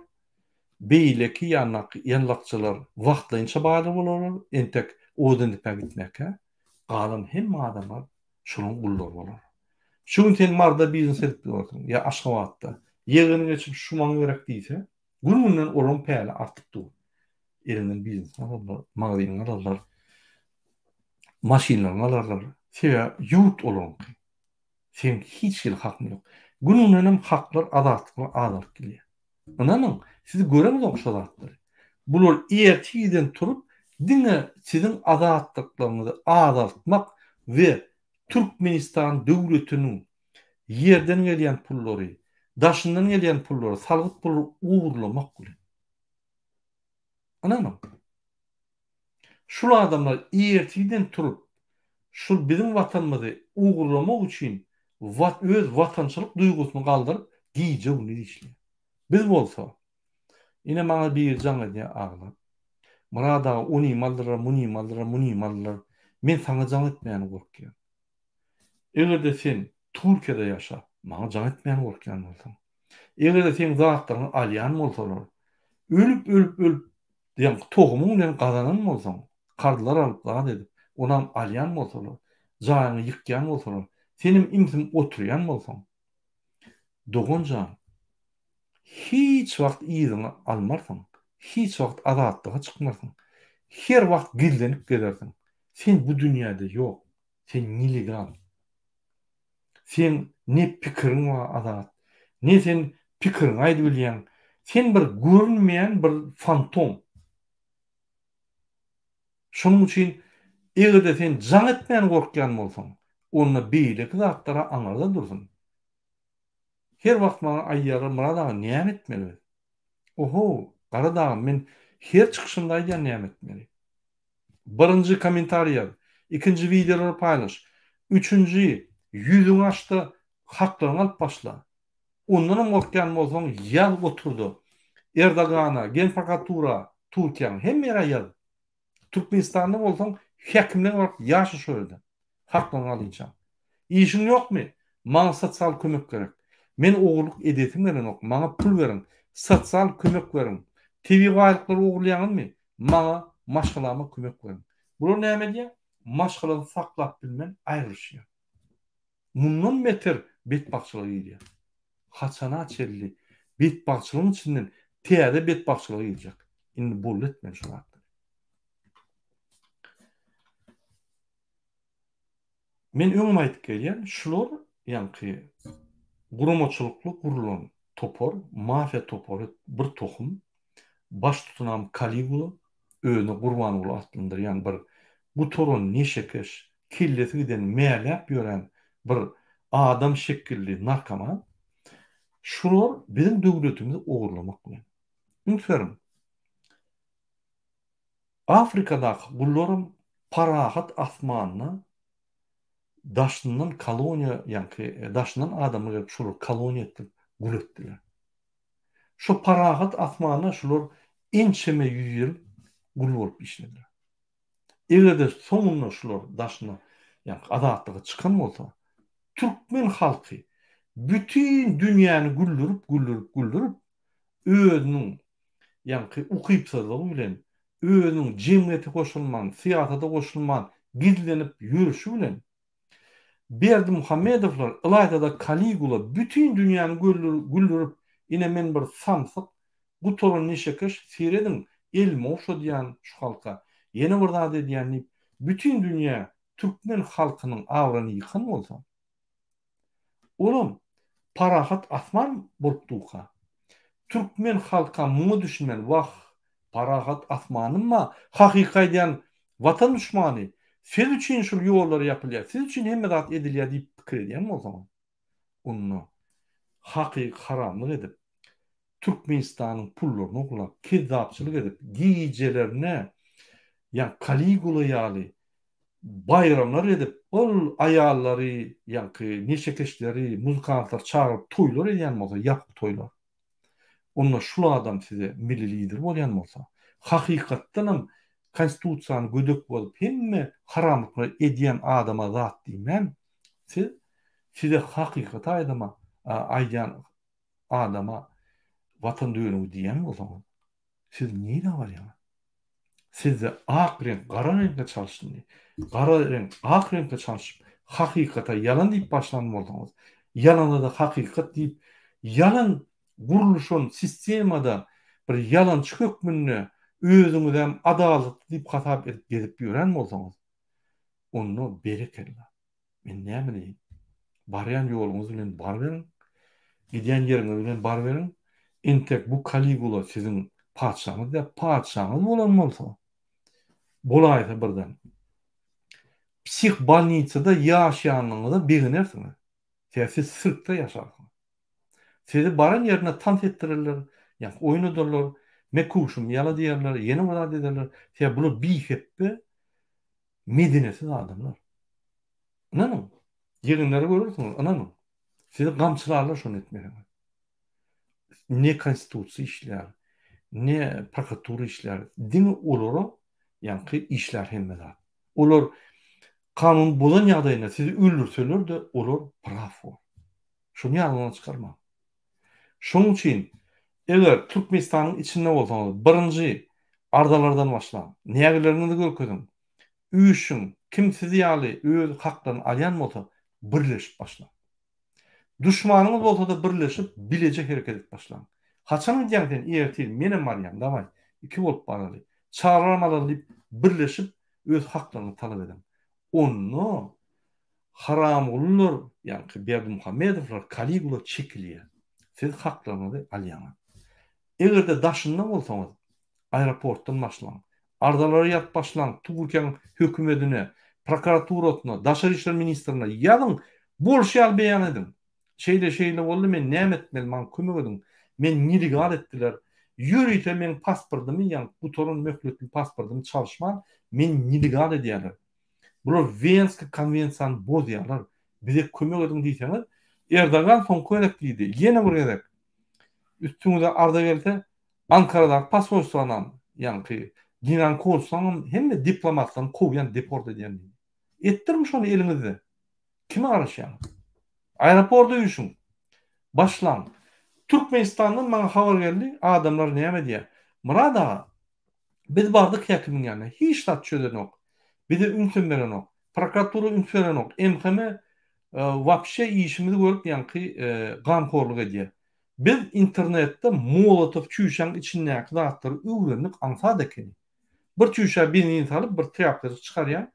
Beýleki ýandaky ýanlakçylar wagtlaýynça baýlar bolarlar, entek Odendepä gitmäkä, galan hemme adamlar şolaryň gullary bolar. Şu gün sen Maryda biznes edip ýörsüň ýa Aşgabatda. Ýegeni geçip şu maňa gerek diýse, gün-günden olaryň päli artyp dur. Eliňden biznesiňi alarlar, magazynyňy alarlar, maşynlaryňy alarlar. Sebäbi ýurt olaryňky. Seň hiç hili hakyň ýok. Gün-gündenem haklar, azatlyklar azalyp gidýär. Ynanyň, siz göreňzok şo zatlary. Bular ertirden turup diňe siziň azatlyklaryňyzy azaltmak we Türkmenistan döwletiniň ýerden gelýän pullary, daşyndan gelýän pullary, salgyt pullary ogurlamak bilen. Ynanyň. Şul adamlar ertirden turup şul biziň watanymyzy ogurlamak üçin öz watançylyk duýgusyny galdyryp gije-gündiz işleýär. Biz bolsa, ine maňa biri jaň edýär aglap. Myrat aga onymy aldylar, munymy aldylar, munymy aldylar. Men saňa jaň etmäne gorkýan. Eger-de sen Türkiýede ýaşap, maňa jaň etmäne gorkýan bolsaň, eger-de seň zatlaryňy alýan bolsalar, ölüp-ölüp-ölüp Diýen tohumyň bilen gazanan bolsaň, karzlar alyp zat edip, onam alýan bolsalar, jaýyňy ýykýan bolsalar, senem imsim oturýan bolsaň, dogan jan, hiç wagt yzyňy almarsyň, hiç wagt azatlyga çykmarsyň, her wagt gizlenip gezersiň. Sen bu dünýäde ýok, sen nelegal. Seň ne pikiriň bar Azat, ne sen pikiriňi aýdybilýäň. Sen bir görünmeýän bir fantom. Şonuň üçin eger-de sen jaň etmän gorkýan bolsaň, onda beýleki zatlar-a aňyrda dursun. Her wagt maňa aýdýarlar, Myrat aga näme etmeli biz? Oho, Gara dagym men her çykyşymda aýdýan näme etmeli. Birinji kommentariý ýaz. Ikinji wideolary paýlaş. Üçünji ýüzüňi açda haklaryňy alyp başla. Ondanam gorkýan bolsaň ýaz oturda. Erdogana, Genprokuratura, Türkiýäň hemme ýere ýaz. Türkmenistanda bolsaň häkimlige baryp ýaşa şo ýerde. Haklaryňy alynça. Işiň ýokmy? Maňa sosial kömek gerek. Men ogurlyk edesim gelenok. Maňa pul beriň. Sosial kömek beriň. Tebigy baýlyklary ogurlaýaňyzmy? Maňa, maşgalama kömek beriň. Bular näme edýär? Maşgalasyny saklap bilmän aýrylyşýar. Mundan beter betbagtçylyga girýär. Haçana çenli betbagtçylygyň içinden täze betbagtçylyga girjek. Indi boldy etmeli şu zatlary. Men öňem aýdyp gelýän, şular ýaňky guramaçylykly gurulan topar, mafiýa topary bir tohum, baştutanam Kaligula, özüne Gurbanguly atlandyrýan bir gutaran neşekeş, kellesi giden mäläp ýören bir adam şekilli narkoman, şular biziň döwletimizi ogurlamak bilen. Üns beriň, Afrikadaky gullaram parahat asmanda daşyndan koloniýa ýaňky daşyndan adamlar gelip şolary koloniýa etdirip gul etdiler. Şo parahat asmanda şular ençeme ýüz ýyl gul bolup işlediler. Eger-de soňunda şular daşyna ýaňky azatlyga çykan bolsa türkmen halky bütin dünýäni güldürip güldürip güldürip özüniň ýaňky ukypsyzlygy bilen, özüniň jemgyýete goşulman, syýasata goşulman gizlenip ýörşi bilen, Berdimuhamedowlar, ylaýta-da Kaligula bütin dünýäni güldürip, ine men bir samsyk, gutaran neşekeş, serediň, elimi ogşadýan şu halka, ýene bir zat edýän diýip, bütin dünýä türkmen halkynyň abraýyny ýykan bolsa, Olam parahat asman bolup durka. Türkmen halkam muňa düşünmän wah parahat asmanymma hakyky aýdýan watan duşmany siz üçin şul ýollar ýapylýar siz üçin hemme zat edilýär diýip pikir edýän bolsaňyz onda hakyky haramlyk edip Türkmenistanyň pullaryny ogurlap kezzapçylyk edip gijelerine ýa Kaligula ýaly baýramlar edip, ol aýallary, ýaňky neşekeşleri, muzykantlary çagyryp toýlar edýän bolsa, ýapyk toýlar. Onda şul adam size milli lider bolýan bolsa, hakykatdanam konstitusiýany gödek bozup hemme haramlyklary edýän adama zat diýmän, siz size hakykaty aýdama aýdýan adama watan dönügi diýýän bolsaňyz, Siz nirä barýaňyz? Sizde ak reňk gara reňke çalyşdy. Gara reňk ak reňke çalşyp, hakykata ýalan diýip başlan bolsaňyz, ýalana-da hakykat diýip, ýalan gurluşan sistemada bir ýalançy hökmünde özüňizem adalatly diýip hasap edip gezip ýören bolsaňyz, onda berekella. Men näme diýeýin? Barýan ýoluňyz bilen baryberiň, gidýän ýeriňiz bilen baryberiň. Entek bu Kaligula siziň patyşaňyz däl, patyşaňyz bolan bolsa, bolaýsa birden psihbolnisada ýaşaýanyňyza begenersiňiz. Sebäbi siz sirkde ýaşarsyňyz. Sizi baran ýerinde tans etdirerler, ýa oýnadarlar, me köwşüm ýala diýerler, ýene bir zat ederler. Sebäbi bular bihepbe Medeniýetsiz adamlar. Ynanyň. Ýegenleri görersiňiz, ynanyň. Sizi gamçylarlar şony etmeseňiz. Ne konstitusiýa işlär, ne prokuratura işlär. Diňe olara ýaňky işlär hemme zat. Olar kanun bozan ýagdaýynda sizi öldürseler-de olar praw bor. Şuny ýadyňyzdan çykarmaň. Şonuň üçin eger Türkmenistanyň içinde bolsaňyz birinji arzalardan başlaň, nägileriňizi görkeziň, üýşüň, kim siz ýaly öz haklaryny alýan bolsa birleşip başlaň. Duşmanyňyz bolsada birleşip bileje hereket edip başlaň. Haçan gidýäň sen ertir menem barýan dawaý iki bolup baraly, çagalaram alaly diýip birleşip öz haklaryňyzy talap ediň. Onda Haramgulylar, ýaňky Berdimuhamedowlar, Kaligula çekilýär. Siz haklaryňyzy alýaňyz. Eger-de daşynda bolsaňyz, aeroportdan başlaň. Arzalary ýazyp başlaň, Türkiýäniň hökümedine, prokuraturasyna, daşary işler ministrine ýazyň, bolşy ýaly beýan ediň. Şeýle-şeýle boldy, men näme etmeli, maňa kömek ediň. Meni nelegal etdiler. Ýörite meň pasportymy, ýagny gutaran möhletli pasportymy çalyşman, meni nelegal edýärler. Bular Wenski konwensiýany bozýarlar. Bize kömek ediň diýseňiz, Erdogan soňky gezek diýdi. Ýene bir gezek üstüňize arza gelse, Ankaradaky posolstwanam, ýaňky general konsulam hemme diplomatlaryny kowýan, deport edýän diýdi. Etdirmi şony eliňizde? Kime garaşýaňyz? Aeroporda üýşüň. Başlaň. Türkmenistandan maňa habar geldi, adamlar näme diýýär? Myrat aga, biz bardyk häkimiň ýanyna, hiç zat çözenok. Bize ünsem berenok. Prokuratura üns berenok. MHM wapşe işimizi görüp ýaňky ganhorluk edýär. Biz internetde molotow çüýşäň içindäki zatlary öwrendik aňsat ekeni. Bir çüýşä benzin salyp bir trýapkajyk çykarýaň.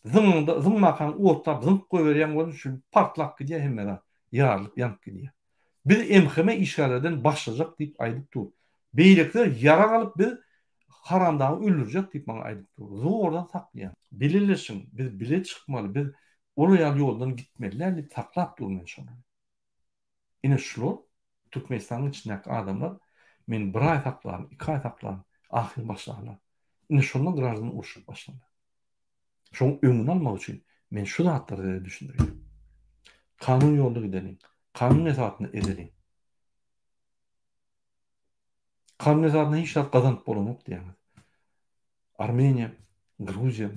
Zyňyňda zyňmakaň otlap zyňyp goýberýäň welin şu partlap gidýär hemme zat. Ýarylyp ýanyp gidýär. Biz MHM işgärlerden başlajak diýip aýdyp dur. Beýlekiler ýarag alyp biz haramdagy öldürjek diýip maňa aýdyp dur. Zordan saklaýan. Bileleşiň biz bile çykmaly biz olar ýaly ýoldan gitmeli däl diýip saklap dur men şolary. Ine şular Türkmenistanyň içindäki adamlar meni bir aý saklaryn, iki aý saklaryn, ahyry başlarlar. Ine şonda graždan urşup başlarlar. Şoň öňüni almak üçin men şu zatlary size düşündirýän. Kanun ýolda gideliň. Kanun esasynda edeliň. Kanun esasynda hiç zat gazanyp bolanok diýýäňiz. Armeniýa, Gruziýa,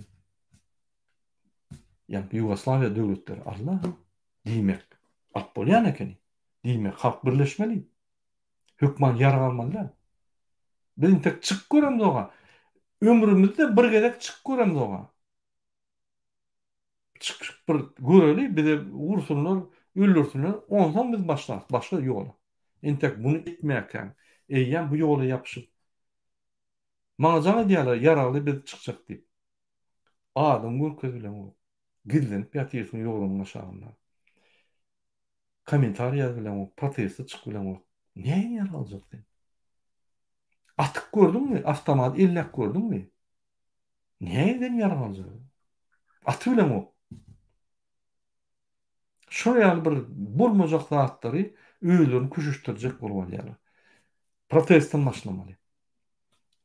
ýa Ýugoslawiýa döwletleri Allah diýmek alyp bolýan ekeni. Diýmek halk birleşmeli. Hökman ýarag almaly däl. Biz intek çyk göremzog-a. Ömrümizde bir gezek çyk göremzog-a. Çykyp bir göreli, bize ursunlar, öldürsinler, onsoň biz başlarys başga ýola. Entek muny etmäkäň, eýýäm bu ýola ýapyşyp, maňa jaň edýärler, ýaragly biz çykjak diýip. Adyňy görkezibileňok. Gizlenip ýatyrsyň ýorganyň aşagynda. Kommentariý ýazybileňok, proteste çykyp bileňok. Nähili ýarag aljak sen? Atyp gördüňmi? Awtomat elläp gördüňmi? Nähili ýarag aljak? Aty bileňok. Şol ýaly bir bolmajak zatlary özlerini köşeşdirjek bolup alýarlar. Protestden başlamaly.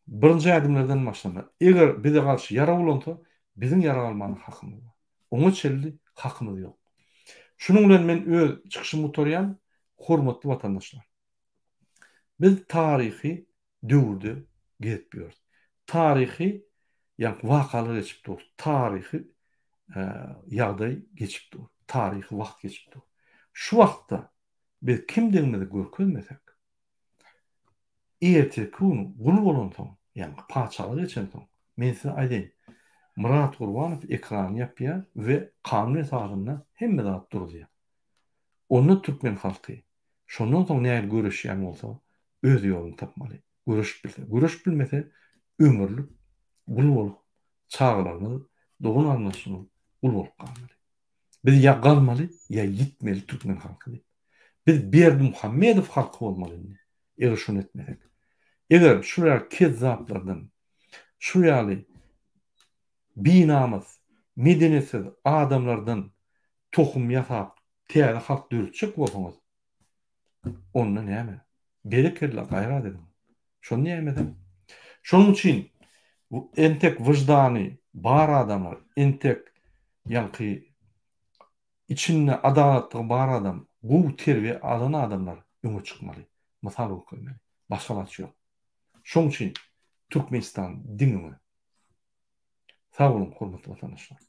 Birinji ädimlerden başlamaly. Eger bize garşy ýarag ulansa, biziň ýarag almana hakymyz bar. Oňa çenli hakymyz ýok. Şunuň bilen men öz çykyşymy gutarýan, hormatly watandaşlar. Biz taryhy döwürde gezip ýörüs. Taryhy ýa wakalar geçip dur. Taryhy ýagdaý geçip dur. Taryhy wagt geçip dur. Şu wagtda biz kimdigimizi görkezmesek, ertirki gün gul bolansoň, ýagny patyşalyga geçensoň, men size aýdaýyn, Myrat Gurbanow ekrany ýapýar we kanun esasynda hemme zat duruzýar. Onda türkmen halky şondan soň nähili göreşýän bolsa, öz ýoluny tapmaly. Göreşip bilse. Göreşip bilmese, ömürlik gul bolup, çagalarymyz, dogan-garyndaşlarymyz gul bolup galmaly. Biz ýa galmaly, ýa ýitmeli türkmen halky diýip. Biz Berdimuhamedow halky bolmaly indi, eger şuny etmesek. Eger şul ýaly kezzaplardan, şul ýaly binamys, medeniýetsiz adamlardan tohum ýasap, täze halk döretjek bolsaňyz, onda näme? Berekella, gaýrat ediň. Şony diýäýmesem. Şonuň üçin entek wyždany bar adamlar, entek ýaňky içinde adalatlygy bar adam, gowy terbiýe alan adamlar öňe çykmaly, mysal görkezmeli. Başga alaç ýok. Şonuň üçin Türkmenistan diň öňe. Sag boluň hormatly watandaşlar.